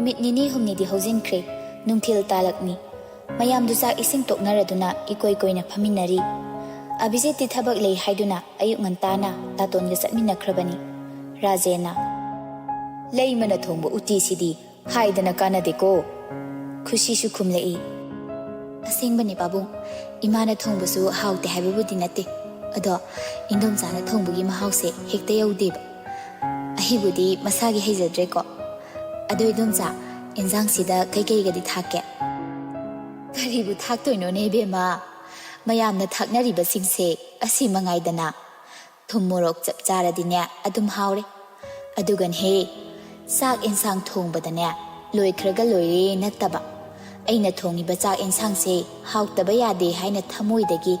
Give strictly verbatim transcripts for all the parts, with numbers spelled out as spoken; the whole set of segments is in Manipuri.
ꯅꯨꯃꯤꯠ ꯅꯤꯅꯤ ꯍꯨꯝꯅꯤꯗꯤ ꯍꯧꯖꯤꯟꯈ꯭ꯔꯦ꯫ ꯅꯨꯡꯊꯤꯜ ꯇꯥꯂꯛꯅꯤ꯫ ꯃꯌꯥꯝꯗꯨ ꯆꯥꯛ ꯏꯁꯤꯡ ꯇꯣꯛꯅꯔꯗꯨꯅ ꯏꯀꯣꯏ ꯀꯣꯏꯅ ꯐꯝꯃꯤꯟꯅꯔꯤ꯫ ꯑꯕꯤꯖꯤꯠꯇꯤ ꯊꯕꯛ ꯂꯩ ꯍꯥꯏꯗꯨꯅ ꯑꯌꯨꯛ ꯉꯟꯇꯥꯅ ꯇꯥꯇꯣꯟꯒ ꯆꯠꯃꯤꯟꯅꯈ꯭ꯔꯕꯅꯤ꯫ ꯔꯥꯖꯦꯟꯅ, "ꯂꯩꯃꯅ ꯊꯣꯡꯕ ꯎꯇꯤꯁꯤꯗꯤ ꯍꯥꯏꯗꯅ ꯀꯥꯟꯅꯗꯦꯀꯣ"꯫ ꯈꯨꯁꯤꯁꯨ ꯈꯨꯝꯂꯛꯏ꯫ "ꯑꯁꯦꯡꯕꯅꯦ ꯄꯥꯕꯨꯡ, ꯏꯃꯥꯅ ꯊꯣꯡꯕꯁꯨ ꯍꯥꯎꯇꯦ ꯍꯥꯏꯕꯕꯨꯗꯤ ꯅꯠꯇꯦ, ꯑꯗꯣ ꯏꯟꯗꯣꯝꯆꯥꯅ ꯊꯣꯡꯕꯒꯤ ꯃꯍꯥꯎꯁꯦ ꯍꯦꯛꯇ ꯌꯧꯗꯦꯕ꯫ ꯑꯩꯕꯨꯗꯤ ꯃꯁꯥꯒꯤ ꯍꯩꯖꯗ꯭ꯔꯦꯀꯣ꯫ ꯑꯗꯣ ꯏꯟꯗꯣꯝꯆꯥ, ꯏꯟꯖꯥꯡꯁꯤꯗ ꯀꯩꯀꯩꯒꯗꯤ ꯊꯥꯛꯀꯦ?" "ꯀꯔꯤꯕꯨ ꯊꯥꯛꯇꯣꯏꯅꯣꯅꯦ ꯏꯕꯦꯝꯃ? ꯃꯌꯥꯝꯅ ꯊꯥꯛꯅꯔꯤꯕꯁꯤꯡꯁꯦ ꯑꯁꯤ ꯃꯉꯥꯏꯗꯅ꯫ ꯊꯨꯝ ꯃꯣꯔꯣꯛ ꯆꯞ ꯆꯥꯔꯗꯤꯅꯦ ꯑꯗꯨꯝ ꯍꯥꯎꯔꯦ꯫ ꯑꯗꯨꯒꯅꯦꯍꯦ, ꯆꯥꯛ ꯏꯟꯁꯥꯡ ꯊꯣꯡꯕꯗꯅꯦ ꯂꯣꯏꯈ꯭ꯔꯒ ꯂꯣꯏꯔꯦ ꯅꯠꯇꯕ, ꯑꯩꯅ ꯊꯣꯡꯉꯤꯕ ꯆꯥꯛ ꯏꯟꯁꯥꯡꯁꯦ ꯍꯥꯎꯇꯕ ꯌꯥꯗꯦ ꯍꯥꯏꯅ ꯊꯃꯣꯏꯗꯒꯤ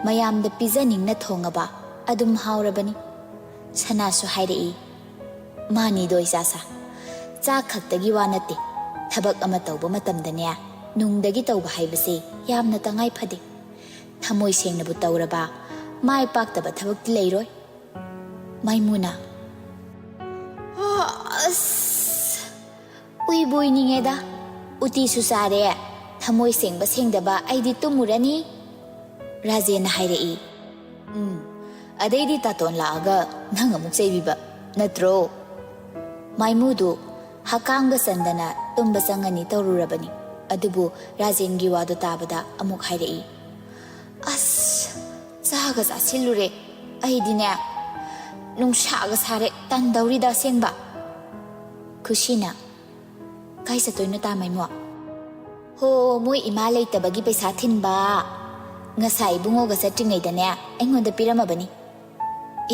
ꯃꯌꯥꯝꯗ ꯄꯤꯖꯅꯤꯡꯅ ꯊꯣꯡꯉꯕ ꯑꯗꯨꯝ ꯍꯥꯎꯔꯕꯅꯤ"꯫ ꯁꯅꯥꯁꯨ ꯍꯥꯏꯔꯛꯏ꯫ "ꯃꯥꯅꯤꯗꯣ ꯏꯆꯥꯁꯥ, ꯆꯥꯛ ꯈꯛꯇꯒꯤ ꯋꯥ ꯅꯠꯇꯦ, ꯊꯕꯛ ꯑꯃ ꯇꯧꯕ ꯃꯇꯝꯗꯅꯦ ꯅꯨꯡꯗꯒꯤ ꯇꯧꯕ ꯍꯥꯏꯕꯁꯦ ꯌꯥꯝꯅ ꯇꯉꯥꯏ ꯐꯗꯦ꯫ ꯊꯃꯣꯏ ꯁꯦꯡꯅꯕꯨ ꯇꯧꯔꯕ ꯃꯥꯏ ꯄꯥꯛꯇꯕ ꯊꯕꯛꯇꯤ ꯂꯩꯔꯣꯏ"꯫ ꯃꯥꯏꯃꯨꯅ, "ꯑꯁ, ꯎꯏꯕꯨ ꯎꯏꯅꯤꯡꯉꯦꯗ꯫ ꯎꯇꯤꯁꯨ ꯆꯥꯔꯦ, ꯊꯃꯣꯏ ꯁꯦꯡꯕ ꯁꯦꯡꯗꯕ ꯑꯩꯗꯤ ꯇꯨꯝꯃꯨꯔꯅꯤ"꯫ ꯔꯥꯖꯦꯟꯅ ꯍꯥꯏꯔꯛꯏ꯫ "ꯎꯝ, ꯑꯗꯩꯗꯤ ꯇꯥꯇꯣꯟ ꯂꯥꯛꯑꯒ ꯅꯪ ꯑꯃꯨꯛ ꯆꯩꯕꯤꯕ ꯅꯠꯇ꯭ꯔꯣ?" ꯃꯥꯏꯃꯨꯗꯨ ꯍꯀꯥꯝꯒ ꯆꯟꯗꯅ ꯇꯨꯝꯕ ꯆꯪꯉꯅꯤ ꯇꯧꯔꯨꯔꯕꯅꯤ꯫ ꯑꯗꯨꯕꯨ ꯔꯥꯖꯦꯟꯒꯤ ꯋꯥꯗꯨ ꯇꯥꯕꯗ ꯑꯃꯨꯛ ꯍꯥꯏꯔꯛꯏ, "ꯑꯁ, ꯆꯥꯒ ꯆꯥꯁꯤꯜꯂꯨꯔꯦ꯫ ꯑꯩꯗꯤꯅꯦ, ꯅꯨꯡꯁꯥꯒ ꯁꯥꯔꯦ, ꯇꯟꯗꯧꯔꯤꯗ ꯑꯁꯦꯡꯕ"꯫ ꯈꯨꯁꯤꯅ, "ꯀꯥꯏ ꯆꯠꯇꯣꯏꯅꯣ ꯇꯥ ꯃꯥꯏꯃꯣ?" "ꯍꯣ, ꯃꯣꯏ ꯏꯃꯥ ꯂꯩꯇꯕꯒꯤ ꯄꯩꯁꯥ ꯊꯤꯟꯕ꯫ ꯉꯁꯥꯏ ꯏꯕꯨꯡꯉꯣꯒ ꯆꯠꯇ꯭ꯔꯤꯉꯩꯗꯅꯦ ꯑꯩꯉꯣꯟꯗ ꯄꯤꯔꯝꯃꯕꯅꯤ"꯫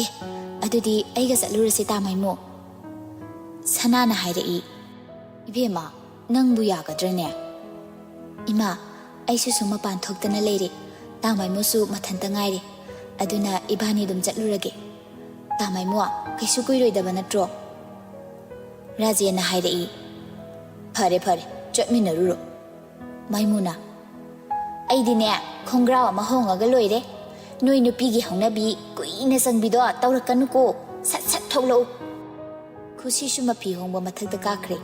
"ꯑꯦ, ꯑꯗꯨꯗꯤ ꯑꯩꯒ ꯆꯠꯂꯨꯔꯁꯦ ꯇꯥ ꯃꯥꯏꯃꯣ"꯫ ꯁꯅꯥꯅ ꯍꯥꯏꯔꯛꯏ꯫ "ꯏꯕꯦꯝꯃ, ꯅꯪꯕꯨ ꯌꯥꯒꯗ꯭ꯔꯅꯦ?" "ꯏꯃꯥ, ꯑꯩꯁꯨ ꯁꯨꯝ ꯃꯄꯥꯟ ꯊꯣꯛꯇꯅ ꯂꯩꯔꯦ꯫ ꯇꯥ ꯃꯥꯏꯃꯣꯁꯨ ꯃꯊꯟꯇ ꯉꯥꯏꯔꯦ꯫ ꯑꯗꯨꯅ ꯏꯕꯥꯅꯤ ꯑꯗꯨꯝ ꯆꯠꯂꯨꯔꯒꯦ꯫ ꯇꯥ ꯃꯥꯏꯃꯣ, ꯀꯩꯁꯨ ꯀꯨꯏꯔꯣꯏꯗꯕ ꯅꯠꯇ꯭ꯔꯣ?" ꯔꯥꯖꯦꯟꯅ ꯍꯥꯏꯔꯛꯏ꯫ "ꯐꯔꯦ, ꯐꯔꯦ, ꯆꯠꯃꯤꯟꯅꯔꯨꯔꯣ"꯫ ꯃꯥꯏꯃꯨꯅ, "ꯑꯩꯗꯤꯅꯦ, ꯈꯣꯡꯒ꯭ꯔꯥꯎ ꯑꯃ ꯍꯣꯡꯉꯒ ꯂꯣꯏꯔꯦ꯫ ꯅꯣꯏ ꯅꯨꯄꯤꯒꯤ ꯍꯧꯅꯕꯤ ꯀꯨꯏꯅ ꯆꯪꯕꯤꯗꯣ ꯇꯧꯔꯛꯀꯅꯨꯀꯣ꯫ ꯁꯠ ꯁꯠ ꯊꯣꯛꯂꯛꯎ"꯫ ꯈꯨꯁꯤꯁꯨ ꯃꯐꯤ ꯍꯣꯡꯕ ꯃꯊꯛꯇ ꯀꯥꯈ꯭ꯔꯦ꯫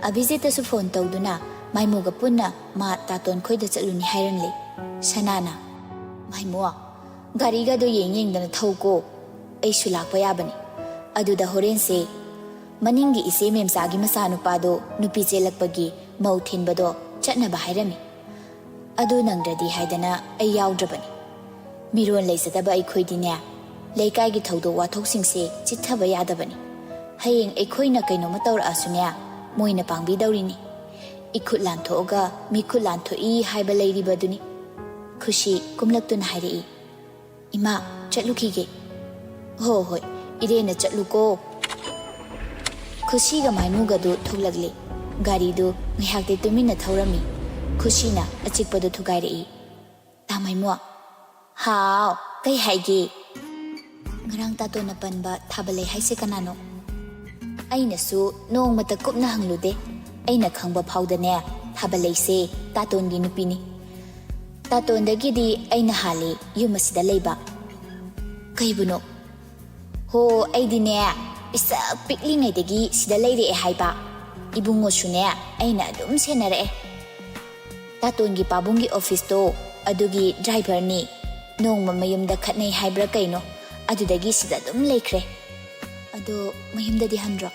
ꯑꯚꯤꯖꯤꯠꯇꯁꯨ ꯐꯣꯟ ꯇꯧꯗꯨꯅ ꯃꯥꯏꯃꯨꯒ ꯄꯨꯟꯅ ꯃꯥ ꯇꯥꯇꯣꯟ ꯈꯣꯏꯗ ꯆꯠꯂꯨꯅꯤ ꯍꯥꯏꯔꯝꯂꯦ꯫ ꯁꯅꯥꯅ, "ꯃꯥꯏꯃꯨ, ꯒꯥꯔꯤꯒꯗꯣ ꯌꯦꯡ ꯌꯦꯡꯗꯅ ꯊꯧꯀꯣ, ꯑꯩꯁꯨ ꯂꯥꯛꯄ ꯌꯥꯕꯅꯤ꯫ ꯑꯗꯨꯗ ꯍꯣꯔꯦꯟꯁꯦ ꯃꯅꯤꯡꯒꯤ ꯏꯆꯦ ꯃꯦꯝꯆꯥꯒꯤ ꯃꯆꯥꯅꯨꯄꯥꯗꯣ ꯅꯨꯄꯤ ꯆꯦꯜꯂꯛꯄꯒꯤ ꯃꯧ ꯊꯤꯟꯕꯗꯣ ꯆꯠꯅꯕ ꯍꯥꯏꯔꯝꯃꯤ꯫ ꯑꯗꯨ ꯅꯪꯗ꯭ꯔꯗꯤ ꯍꯥꯏꯗꯅ ꯑꯩ ꯌꯥꯎꯗ꯭ꯔꯕꯅꯤ꯫ ꯃꯤꯔꯣꯟ ꯂꯩꯖꯗꯕ ꯑꯩꯈꯣꯏꯗꯤꯅꯦ, ꯂꯩꯀꯥꯏꯒꯤ ꯊꯧꯗꯣꯛ ꯋꯥꯊꯣꯛꯁꯤꯡꯁꯦ ꯆꯤꯠꯊꯕ ꯌꯥꯗꯕꯅꯤ꯫ ꯍꯌꯦꯡ ꯑꯩꯈꯣꯏꯅ ꯀꯩꯅꯣꯝꯃ ꯇꯧꯔꯛꯑꯁꯨꯅꯦ, ꯃꯣꯏꯅ ꯄꯥꯡꯕꯤꯗꯧꯔꯤꯅꯤ꯫ ꯏꯈꯨꯠ ꯂꯥꯟꯊꯣꯛꯑꯒ ꯃꯤꯈꯨꯠ ꯂꯥꯟꯊꯣꯛꯏ ꯍꯥꯏꯕ ꯂꯩꯔꯤꯕꯗꯨꯅꯤ꯫" ꯈꯨꯁꯤ ꯀꯨꯝꯂꯛꯇꯨꯅ ꯍꯥꯏꯔꯛꯏ, "ꯏꯃꯥ, ꯆꯠꯂꯨꯈꯤꯒꯦ꯫" "ꯍꯣ ꯍꯣꯏ, ꯏꯔꯦꯟꯅ ꯆꯠꯂꯨꯀꯣ꯫" ꯈꯨꯁꯤꯒ ꯃꯥꯏꯃꯨꯒꯗꯨ ꯊꯣꯛꯂꯛꯂꯦ꯫ ꯒꯥꯔꯤꯗꯨ ꯉꯥꯏꯍꯥꯛꯇꯤ ꯇꯨꯃꯤꯟꯅ ꯊꯧꯔꯝꯃꯤ꯫ ꯈꯨꯁꯤꯅ ꯑꯆꯤꯛꯄꯗꯨ ꯊꯨꯒꯥꯏꯔꯛꯏ꯫ "ꯇꯥ ꯃꯥꯏꯃꯨ꯫" "ꯍꯥꯎ, ꯀꯩ ꯍꯥꯏꯒꯦ?" "ꯉꯔꯥꯡ ꯇꯥꯇꯣꯟꯅ ꯄꯟꯕ ꯊꯥꯕꯂꯩ ꯍꯥꯏꯁꯦ ꯀꯅꯥꯅꯣ?" ꯑꯩꯅꯁꯨ ꯅꯣꯡꯃꯇ ꯀꯨꯞꯅ ꯍꯪꯂꯨꯗꯦ꯫ ꯑꯩꯅ ꯈꯪꯕ ꯐꯥꯎꯗꯅꯦ, ꯊꯥꯕꯂꯩꯁꯦ ꯇꯥꯇꯣꯟꯒꯤ ꯅꯨꯄꯤꯅꯤ꯫ ꯇꯥꯇꯣꯟꯗꯒꯤꯗꯤ ꯑꯩꯅ ꯍꯥꯜꯂꯤ ꯌꯨꯝ ꯑꯁꯤꯗ ꯂꯩꯕ꯫ "ꯀꯩꯕꯨꯅꯣ?" "ꯍꯣ, ꯑꯩꯗꯤꯅꯦ, ꯄꯤꯁꯛ ꯄꯤꯛꯂꯤꯉꯩꯗꯒꯤ ꯁꯤꯗ ꯂꯩꯔꯛꯑꯦ ꯍꯥꯏꯕ꯫ ꯏꯕꯨꯡꯉꯣꯁꯨꯅꯦ, ꯑꯩꯅ ꯑꯗꯨꯝ ꯁꯦꯟꯅꯔꯛꯑꯦ꯫ ꯇꯥꯇꯣꯟꯒꯤ ꯄꯥꯕꯨꯡꯒꯤ ꯑꯣꯐꯤꯁꯇꯣ ꯑꯗꯨꯒꯤ ꯗ꯭ꯔꯥꯏꯚꯔꯅꯤ꯫ ꯅꯣꯡꯃ ꯃꯌꯨꯝꯗ ꯈꯠꯅꯩ ꯍꯥꯏꯕ꯭ꯔꯥ ꯀꯩꯅꯣ, ꯑꯗꯨꯗꯒꯤ ꯁꯤꯗ ꯑꯗꯨꯝ ꯂꯩꯈ꯭ꯔꯦ꯫" "ꯑꯗꯣ ꯃꯌꯨꯝꯗꯗꯤ ꯍꯟꯗ꯭ꯔꯣ?"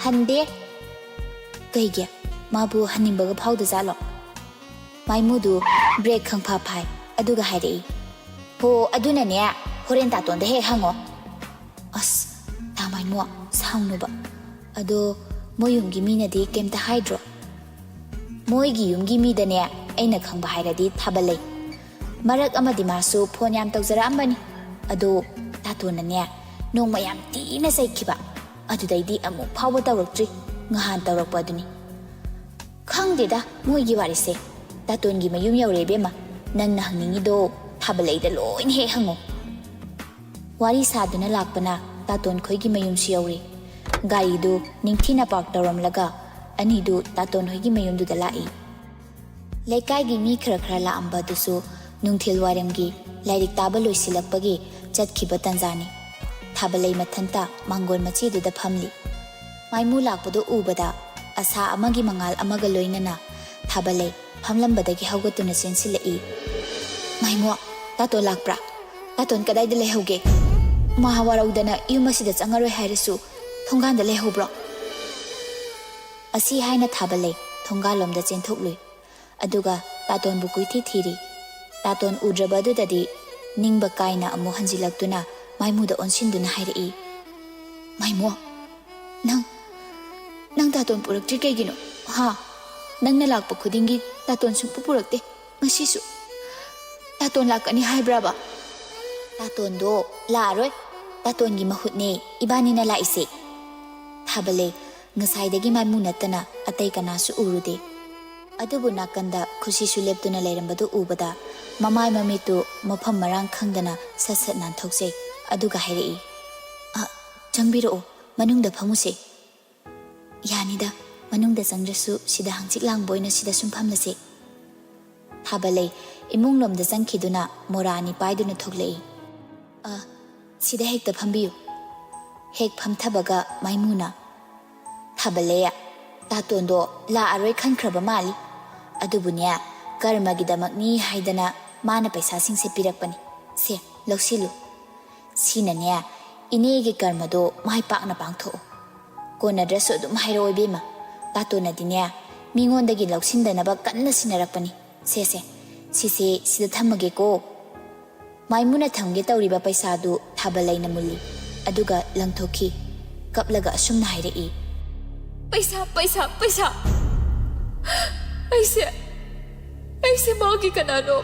"ꯍꯟꯗꯦ꯫" "ꯀꯩꯒꯤ? ꯃꯥꯕꯨ ꯍꯟꯅꯤꯡꯕꯒ ꯐꯥꯎꯗꯖꯥꯠꯂꯣ?" ꯃꯥꯏꯃꯨꯗꯨ ꯕ꯭ꯔꯦꯛ ꯈꯪꯐꯥ ꯐꯥꯏ, ꯑꯗꯨꯒ ꯍꯥꯏꯔꯛꯏ, "ꯍꯣ, ꯑꯗꯨꯅꯅꯦ, ꯍꯣꯔꯦꯟ ꯇꯥꯇꯣꯟꯗ ꯍꯦꯛ ꯍꯪꯉꯣ꯫" "ꯑꯁ, ꯇꯥ ꯃꯥꯏꯃꯨ, ꯁꯥꯎꯅꯨꯕ꯫ ꯑꯗꯣ ꯃꯣꯏ ꯌꯨꯝꯒꯤ ꯃꯤꯅꯗꯤ ꯀꯩꯝꯇ ꯍꯥꯏꯗ꯭ꯔꯣ?" "ꯃꯣꯏꯒꯤ ꯌꯨꯝꯒꯤ ꯃꯤꯗꯅꯦ ꯑꯩꯅ ꯈꯪꯕ ꯍꯥꯏꯔꯗꯤ ꯊꯥꯕꯂꯩ꯫ ꯃꯔꯛ ꯑꯃꯗꯤ ꯃꯥꯁꯨ ꯐꯣꯟ ꯌꯥꯝ ꯇꯧꯖꯔꯛꯑꯝꯕꯅꯤ꯫ ꯑꯗꯣ ꯇꯥꯇꯣꯟꯅꯅꯦ ꯅꯣꯡꯃ ꯌꯥꯝ ꯊꯤꯅ ꯆꯩꯈꯤꯕ꯫ ꯑꯗꯨꯗꯩꯗꯤ ꯑꯃꯨꯛ ꯐꯥꯎꯕ ꯇꯧꯔꯛꯇ꯭ꯔꯤ꯫ ꯉꯍꯥꯟ ꯇꯧꯔꯛꯄ ꯑꯗꯨꯅꯤ꯫" "ꯈꯪꯗꯦꯗ ꯃꯣꯏꯒꯤ ꯋꯥꯔꯤꯁꯦ꯫ ꯇꯥꯇꯣꯟꯒꯤ ꯃꯌꯨꯝ ꯌꯧꯔꯦ ꯏꯕꯦꯝꯃ꯫ ꯅꯪꯅ ꯍꯪꯅꯤꯡꯉꯤꯗꯣ ꯊꯥꯕꯂꯩꯗ ꯂꯣꯏꯅ ꯍꯦꯛ ꯍꯪꯉꯣ꯫" ꯋꯥꯔꯤ ꯁꯥꯗꯨꯅ ꯂꯥꯛꯄꯅ ꯇꯥꯇꯣꯟ ꯈꯣꯏꯒꯤ ꯃꯌꯨꯝꯁꯨ ꯌꯧꯔꯦ꯫ ꯒꯥꯔꯤꯗꯨ ꯅꯤꯡꯊꯤꯅ ꯄꯥꯔꯛ ꯇꯧꯔꯝꯂꯒ ꯑꯅꯤꯗꯨ ꯇꯥꯇꯣꯟ ꯍꯣꯏꯒꯤ ꯃꯌꯨꯝꯗꯨꯗ ꯂꯥꯛꯏ꯫ ꯂꯩꯀꯥꯏꯒꯤ ꯃꯤ ꯈꯔ ꯈꯔ ꯂꯥꯛꯑꯝꯕꯗꯨꯁꯨ ꯅꯨꯡꯊꯤꯜ ꯋꯥꯏꯔꯝꯒꯤ ꯂꯥꯏꯔꯤꯛ ꯇꯥꯕ ꯂꯣꯏꯁꯤꯜꯂꯛꯄꯒꯤ ꯆꯠꯈꯤꯕ ꯇꯟꯖꯥꯅꯤ꯫ ꯊꯥꯕꯂꯩ ꯃꯊꯟꯇ ꯃꯥꯡꯒꯣꯜ ꯃꯆꯤꯗꯨꯗ ꯐꯝꯂꯤ꯫ ꯃꯥꯏꯃꯨ ꯂꯥꯛꯄꯗꯨ ꯎꯕꯗ ꯑꯁꯥ ꯑꯃꯒꯤ ꯃꯉꯥꯜ ꯑꯃꯒ ꯂꯣꯏꯅꯅ ꯊꯥꯕꯂꯩ ꯐꯝꯂꯝꯕꯗꯒꯤ ꯍꯧꯒꯠꯇꯨꯅ ꯆꯦꯟꯁꯤꯜꯂꯛꯏ꯫ "ꯃꯥꯏꯃꯣ, ꯇꯥꯇꯣꯟ ꯂꯥꯛꯄ꯭ꯔꯥ? ꯇꯥꯇꯣꯟ ꯀꯗꯥꯏꯗ ꯂꯩꯍꯧꯒꯦ? ꯃꯥ ꯋꯥꯔꯧꯗꯅ ꯌꯨꯝ ꯑꯁꯤꯗ ꯆꯪꯉꯔꯣꯏ ꯍꯥꯏꯔꯁꯨ ꯊꯣꯡꯒꯥꯟꯗ ꯂꯩꯍꯧꯕ꯭ꯔꯣ?" ꯑꯁꯤ ꯍꯥꯏꯅ ꯊꯥꯕꯂꯩ ꯊꯣꯡꯒꯥꯜꯂꯣꯝꯗ ꯆꯦꯟꯊꯣꯛꯂꯨꯏ꯫ ꯑꯗꯨꯒ ꯇꯥꯇꯣꯟꯕꯨ ꯀꯣꯏꯊꯤ ꯊꯤꯔꯤ꯫ ꯇꯥꯇꯣꯟ ꯎꯗ꯭ꯔꯕ ꯑꯗꯨꯗꯗꯤ ꯅꯤꯡꯕ ꯀꯥꯏꯅ ꯑꯃꯨꯛ ꯍꯟꯖꯤꯜꯂꯛꯇꯨꯅ ꯃꯥꯏꯃꯨꯗ ꯑꯣꯟꯁꯤꯟꯗꯨꯅ ꯍꯥꯏꯔꯛꯏ, "ꯃꯥꯏꯃꯣ, ꯅꯪ, ꯅꯪ ꯇꯥꯇꯣꯟ ꯄꯨꯔꯛꯇ꯭ꯔꯤ ꯀꯩꯒꯤꯅꯣ? ꯍꯥ? ꯅꯪꯅ ꯂꯥꯛꯄ ꯈꯨꯗꯤꯡꯒꯤ ꯇꯥꯇꯣꯟ ꯁꯨꯡꯄꯨ ꯄꯨꯔꯛꯇꯦ꯫ ꯉꯁꯤꯁꯨ ꯇꯥꯇꯣꯟ ꯂꯥꯛꯀꯅꯤ ꯍꯥꯏꯕ꯭ꯔꯕ?" "ꯇꯥꯇꯣꯟꯗꯣ ꯂꯥꯛꯑꯔꯣꯏ꯫ ꯇꯥꯇꯣꯟꯒꯤ ꯃꯍꯨꯠꯅꯦ ꯏꯕꯥꯅꯤꯅ ꯂꯥꯛꯏꯁꯦ꯫" ꯊꯥꯕꯂꯩ ꯉꯁꯥꯏꯗꯒꯤ ꯃꯥꯏꯃꯨ ꯅꯠꯇꯅ ꯑꯇꯩ ꯀꯅꯥꯁꯨ ꯎꯔꯨꯗꯦ꯫ ꯑꯗꯨꯕꯨ ꯅꯥꯀꯟꯗ ꯈꯨꯁꯤꯁꯨ ꯂꯦꯞꯇꯨꯅ ꯂꯩꯔꯝꯕꯗꯨ ꯎꯕꯗ ꯃꯃꯥꯏ ꯃꯃꯤꯠꯇꯨ ꯃꯐꯝ ꯃꯔꯥꯡ ꯈꯪꯗꯅ ꯁꯠ ꯁꯠ ꯅꯥꯟꯊꯣꯛꯆꯩ꯫ ꯑꯗꯨꯒ ꯍꯥꯏꯔꯛꯏ, "ꯑ, ꯆꯪꯕꯤꯔꯛꯑꯣ, ꯃꯅꯨꯡꯗ ꯐꯝꯃꯨꯁꯦ꯫" "ꯌꯥꯅꯤꯗ, ꯃꯅꯨꯡꯗ ꯆꯪꯗ꯭ꯔꯁꯨ ꯁꯤꯗ ꯍꯪꯆꯤꯠ ꯂꯥꯡꯕ ꯑꯣꯏꯅ ꯁꯤꯗ ꯁꯨꯝ ꯐꯝꯂꯁꯦ꯫" ꯊꯥꯕꯂꯩ ꯏꯃꯨꯡꯂꯣꯝꯗ ꯆꯪꯈꯤꯗꯨꯅ ꯃꯣꯔꯥ ꯑꯅꯤ ꯄꯥꯏꯗꯨꯅ ꯊꯣꯛꯂꯛꯏ꯫ "ꯑ, ꯁꯤꯗ ꯍꯦꯛꯇ ꯐꯝꯕꯤꯌꯨ꯫" ꯍꯦꯛ ꯐꯝꯊꯕꯒ ꯃꯥꯏꯃꯨꯅ, "ꯊꯥꯕꯂꯩ, ꯇꯥꯇꯣꯟꯗꯣ ꯂꯥꯛꯑꯔꯣꯏ ꯈꯟꯈ꯭ꯔꯕ ꯃꯥꯜꯂꯤ꯫ ꯑꯗꯨꯕꯨꯅꯦ, ꯀꯔꯃꯒꯤꯗꯃꯛꯅꯤ ꯍꯥꯏꯗꯅ ꯃꯥꯅ ꯄꯩꯁꯥꯁꯤꯡꯁꯦ ꯄꯤꯔꯛꯄꯅꯤ꯫ ꯁꯦ, ꯂꯧꯁꯤꯜꯂꯨ꯫ ꯁꯤꯅꯅꯦ, ꯏꯅꯦꯒꯤ ꯀꯔꯃꯗꯣ ꯃꯥꯏ ꯄꯥꯛꯅ ꯄꯥꯡꯊꯣꯛꯎ꯫ ꯀꯣꯟꯅꯗ꯭ꯔꯁꯨ ꯑꯗꯨꯝ ꯍꯥꯏꯔꯛꯑꯣ ꯏꯕꯦꯝꯃ, ꯇꯥꯇꯣꯟꯅꯗꯤꯅꯦ, ꯃꯤꯉꯣꯟꯗꯒꯤ ꯂꯧꯁꯤꯟꯗꯅꯕ ꯀꯟꯅ ꯁꯤꯟꯅꯔꯛꯄꯅꯤ꯫ ꯁꯦ, ꯁꯦ, ꯁꯤꯁꯦ ꯁꯤꯗ ꯊꯝꯃꯒꯦꯀꯣ꯫" ꯃꯥꯏꯃꯨꯅ ꯊꯝꯒꯦ ꯇꯧꯔꯤꯕ ꯄꯩꯁꯥꯗꯨ ꯊꯥꯕꯂꯩꯅ ꯃꯨꯜꯂꯤ꯫ ꯑꯗꯨꯒ ꯂꯪꯊꯣꯛꯈꯤ꯫ ꯀꯞꯂꯒ ꯑꯁꯨꯝꯅ ꯍꯥꯏꯔꯛꯏ, "ꯄꯩꯁꯥ, ꯄꯩꯁꯥ, ꯄꯩꯁꯥ! ꯑꯩꯁꯦ, ꯑꯩꯁꯦ ꯃꯥꯒꯤ ꯀꯅꯥꯅꯣ?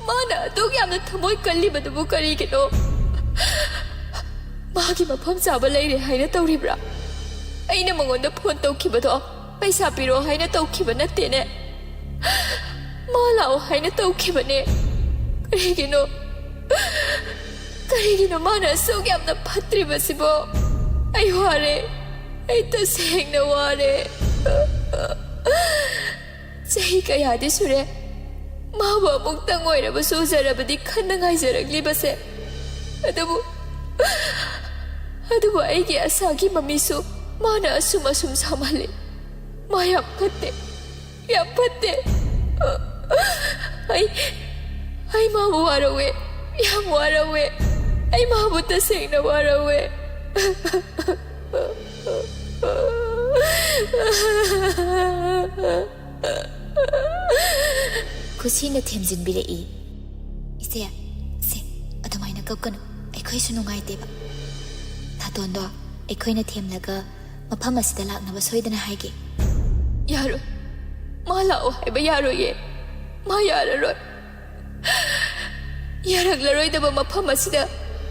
ꯃꯥꯅ ꯑꯗꯨꯛ ꯌꯥꯝꯅ ꯊꯃꯣꯏ ꯀꯜꯂꯤꯕꯗꯨꯕꯨ ꯀꯔꯤꯒꯤꯅꯣ? ꯃꯥꯒꯤ ꯃꯐꯝ ꯆꯥꯕ ꯂꯩꯔꯦ ꯍꯥꯏꯅ ꯇꯧꯔꯤꯕ꯭ꯔꯥ? ꯑꯩꯅ ꯃꯉꯣꯟꯗ ꯐꯣꯟ ꯇꯧꯈꯤꯕꯗꯣ ꯄꯩꯁꯥ ꯄꯤꯔꯣ ꯍꯥꯏꯅ ꯇꯧꯈꯤꯕ ꯅꯠꯇꯦꯅꯦ꯫ ꯃꯥ ꯂꯥꯛꯑꯣ ꯍꯥꯏꯅ ꯇꯧꯈꯤꯕꯅꯦ꯫ ꯀꯔꯤꯒꯤꯅꯣ? ꯀꯔꯤꯒꯤꯅꯣ ꯃꯥꯅ ꯑꯁꯨꯛ ꯌꯥꯝꯅ ꯐꯠꯇ꯭ꯔꯤꯕꯁꯤꯕꯣ? ꯑꯩ ꯋꯥꯔꯦ꯫ ꯑꯩ ꯇꯁꯦꯡꯅ ꯋꯥꯔꯦ꯫ ꯆꯍꯤ ꯀꯌꯥꯗꯤ ꯁꯨꯔꯦ ꯃꯥꯕꯨ ꯑꯃꯨꯛꯇꯪ ꯑꯣꯏꯔꯕꯁꯨ ꯎꯖꯔꯕꯗꯤ ꯈꯟꯅ ꯉꯥꯏꯖꯔꯛꯂꯤꯕꯁꯦ꯫ ꯑꯗꯨꯕꯨ, ꯑꯗꯨꯕꯨ ꯑꯩꯒꯤ ꯑꯁꯥꯒꯤ ꯃꯃꯤꯁꯨ ꯃꯥꯅ ꯑꯁꯨꯝ ꯑꯁꯨꯝ ꯁꯥꯃꯜꯂꯤ꯫ ꯃꯥ ꯌꯥꯝ ꯐꯠꯇꯦ, ꯌꯥꯝ ꯐꯠꯇꯦ꯫ ꯑꯩ, ꯑꯩ ꯃꯥꯕꯨ ꯋꯥꯔꯧꯋꯦ, ꯌꯥꯝ ꯋꯥꯔꯧꯋꯦ꯫ ꯑꯩ ꯃꯥꯕꯨ ꯇꯁꯦꯡꯅ ꯋꯥꯔꯧꯋꯦ꯫ ꯈꯨꯁꯤꯅ ꯊꯦꯝꯖꯤꯟꯕꯤꯔꯛꯏ꯫ "ꯏꯆꯦ, ꯁꯦ, ꯑꯗꯨꯃꯥꯏꯅ ꯀꯞꯀꯅꯨ, ꯑꯩꯈꯣꯏꯁꯨ ꯅꯨꯡꯉꯥꯏꯇꯦꯕ꯫ ꯇꯥꯇꯣꯟꯗꯣ ꯑꯩꯈꯣꯏꯅ ꯊꯦꯝꯂꯒ ꯃꯐꯝ ꯑꯁꯤꯗ ꯂꯥꯛꯅꯕ ꯁꯣꯏꯗꯅ ꯍꯥꯏꯒꯦ꯫" "ꯌꯥꯔꯣꯏ, ꯃꯥ ꯂꯥꯛꯑꯣ ꯍꯥꯏꯕ ꯌꯥꯔꯣꯏꯌꯦ, ꯃꯥ ꯌꯥꯔꯔꯣꯏ꯫ ꯌꯥꯔꯛꯂꯔꯣꯏꯗꯕ ꯃꯐꯝ ꯑꯁꯤꯗ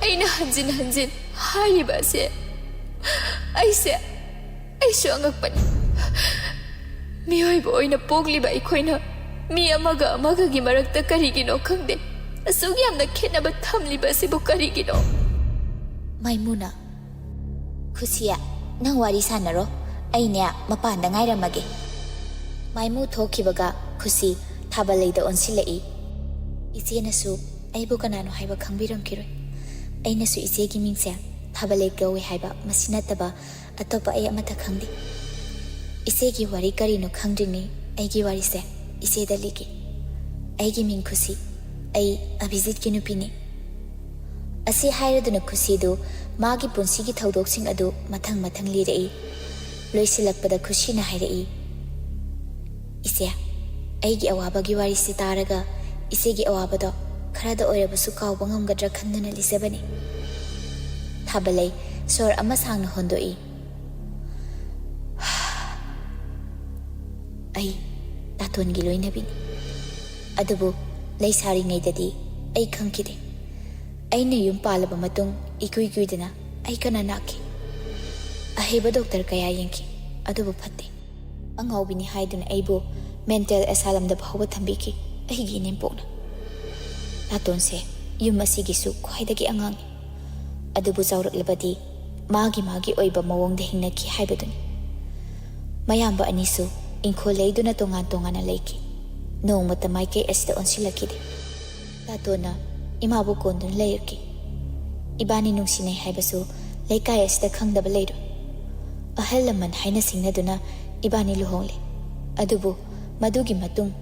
ꯑꯩꯅ ꯍꯟꯖꯤꯟ ꯍꯟꯖꯤꯟ ꯍꯥꯏꯔꯤꯕ ꯑꯁꯦ, ꯑꯩꯁꯦ, ꯑꯩꯁꯨ ꯑꯉꯛꯄꯅꯤ꯫ ꯃꯤꯑꯣꯏꯕ ꯑꯣꯏꯅ ꯄꯣꯛꯂꯤꯕ ꯑꯩꯈꯣꯏꯅ ꯃꯤ ꯑꯃꯒ ꯑꯃꯒꯒꯤ ꯃꯔꯛꯇ ꯀꯔꯤꯒꯤꯅꯣ ꯈꯪꯗꯦ ꯑꯁꯨꯛ ꯌꯥꯝꯅ ꯈꯦꯠꯅꯕ ꯊꯝꯂꯤꯕ ꯑꯁꯤꯕꯨ ꯀꯔꯤꯒꯤꯅꯣ?" ꯃꯥꯏꯃꯨꯅ, "ꯈꯨꯁꯤ, ꯅꯪ ꯋꯥꯔꯤ ꯁꯥꯟꯅꯔꯣ, ꯑꯩꯅꯦ ꯃꯄꯥꯟꯗ ꯉꯥꯏꯔꯝꯃꯒꯦ꯫" ꯃꯥꯏꯃꯨ ꯊꯣꯛꯈꯤꯕꯒ ꯈꯨꯁꯤ ꯊꯥꯕꯂꯩꯗ ꯑꯣꯟꯁꯤꯜꯂꯛꯏ꯫ "ꯏꯆꯦꯅꯁꯨ ꯑꯩꯕꯨ ꯀꯅꯥꯅꯣ ꯍꯥꯏꯕ ꯈꯪꯕꯤꯔꯝꯈꯤꯔꯣꯏ꯫ ꯑꯩꯅꯁꯨ ꯏꯆꯦꯒꯤ ꯃꯤꯡꯁꯦ ꯊꯥꯕꯂꯩ ꯀꯧꯏ ꯍꯥꯏꯕ ꯃꯁꯤ ꯅꯠꯇꯕ ꯑꯇꯣꯞꯄ ꯑꯩ ꯑꯃꯠꯇ ꯈꯪꯗꯦ꯫ ꯏꯆꯦꯒꯤ ꯋꯥꯔꯤ ꯀꯔꯤꯅꯣ ꯈꯪꯗ꯭ꯔꯤꯉꯩ ꯑꯩꯒꯤ ꯋꯥꯔꯤꯁꯦ ꯏꯆꯦꯗ ꯂꯤꯒꯦ꯫ ꯑꯩꯒꯤ ꯃꯤꯡ ꯈꯨꯁꯤ꯫ ꯑꯩ ꯑꯚꯤꯖꯤꯠꯀꯤ ꯅꯨꯄꯤꯅꯤ꯫" ꯑꯁꯤ ꯍꯥꯏꯔꯗꯨꯅ ꯈꯨꯁꯤꯗꯨ ꯃꯥꯒꯤ ꯄꯨꯟꯁꯤꯒꯤ ꯊꯧꯗꯣꯛꯁꯤꯡ ꯑꯗꯨ ꯃꯊꯪ ꯃꯊꯪ ꯂꯤꯔꯛꯏ꯫ ꯂꯣꯏꯁꯤꯜꯂꯛꯄꯗ ꯈꯨꯁꯤꯅ ꯍꯥꯏꯔꯛꯏ, "ꯏꯆꯦ, ꯑꯩꯒꯤ ꯑꯋꯥꯕꯒꯤ ꯋꯥꯔꯤꯁꯤ ꯇꯥꯔꯒ ꯏꯆꯦꯒꯤ ꯑꯋꯥꯕꯗꯣ ꯈꯔꯗ ꯑꯣꯏꯔꯕꯁꯨ ꯀꯥꯎꯕ ꯉꯝꯒꯗ꯭ꯔꯥ ꯈꯟꯗꯨꯅ ꯂꯤꯖꯕꯅꯤ꯫" ꯊꯥꯕꯂꯩ ꯁꯣꯔ ꯑꯃ ꯁꯥꯡꯅ ꯍꯣꯟꯗꯣꯛꯏ꯫ "ꯑꯩ ꯇꯥꯇꯣꯟꯒꯤ ꯂꯣꯏꯅꯕꯤꯅꯤ꯫ ꯑꯗꯨꯕꯨ ꯂꯩꯁꯥꯔꯤꯉꯩꯗꯗꯤ ꯑꯩ ꯈꯪꯈꯤꯗꯦ꯫ ꯑꯩꯅ ꯌꯨꯝ ꯄꯥꯜꯂꯕ ꯃꯇꯨꯡ ꯏꯀꯨꯏ ꯀꯨꯏꯗꯅ ꯑꯩ ꯀꯟꯅ ꯅꯥꯈꯤ꯫ ꯑꯍꯩꯕ ꯗꯣꯛꯇꯔ ꯀꯌꯥ ꯌꯦꯡꯈꯤ, ꯑꯗꯨꯕꯨ ꯐꯠꯇꯦ꯫ ꯑꯉꯥꯎꯕꯤꯅꯤ ꯍꯥꯏꯗꯨꯅ ꯑꯩꯕꯨ ꯃꯦꯟꯇꯦꯜ ꯑꯦꯁꯥꯏꯂꯝꯗ ꯐꯥꯎꯕ ꯊꯝꯕꯤꯈꯤ ꯑꯩꯒꯤ ꯏꯅꯦꯝꯄꯣꯛꯅ꯫ ꯇꯥꯇꯣꯟꯁꯦ ꯌꯨꯝ ꯑꯁꯤꯒꯤꯁꯨ ꯈ꯭ꯋꯥꯏꯗꯒꯤ ꯑꯉꯥꯡꯅꯤ꯫ ꯑꯗꯨꯕꯨ ꯆꯥꯎꯔꯛꯂꯕꯗꯤ ꯃꯥꯒꯤ ꯃꯥꯒꯤ ꯑꯣꯏꯕ ꯃꯑꯣꯡꯗ ꯍꯤꯡꯅꯈꯤ ꯍꯥꯏꯕꯗꯨꯅꯤ꯫ ꯃꯌꯥꯝꯕ ꯑꯅꯤꯁꯨ ꯏꯪꯈꯣꯜ ꯂꯩꯗꯨꯅ ꯇꯣꯉꯥꯟ ꯇꯣꯉꯥꯟꯅ ꯂꯩꯈꯤ꯫ ꯅꯣꯡꯃꯇ ꯃꯥꯏꯀꯩ ꯑꯁꯤꯗ ꯑꯣꯟꯁꯤꯜꯂꯛꯈꯤꯗꯦ꯫ ꯇꯥꯇꯣꯟꯅ ꯏꯃꯥꯕꯨ ꯀꯣꯟꯗꯨꯅ ꯂꯩꯔꯛꯈꯤ꯫ ꯏꯕꯥꯅꯤ ꯅꯨꯡꯁꯤꯅꯩ ꯍꯥꯏꯕꯁꯨ ꯂꯩꯀꯥꯏ ꯑꯁꯤꯗ ꯈꯪꯗꯕ ꯂꯩꯔꯣꯏ꯫ ꯑꯍꯜ ꯂꯃꯟ ꯍꯥꯏꯅ ꯁꯤꯡꯅꯗꯨꯅ ꯏꯕꯥꯅꯤ ꯂꯨꯍꯣꯡꯂꯦ꯫ ꯑꯗꯨꯕꯨ ꯃꯗꯨꯒꯤ ꯃꯇꯨꯡ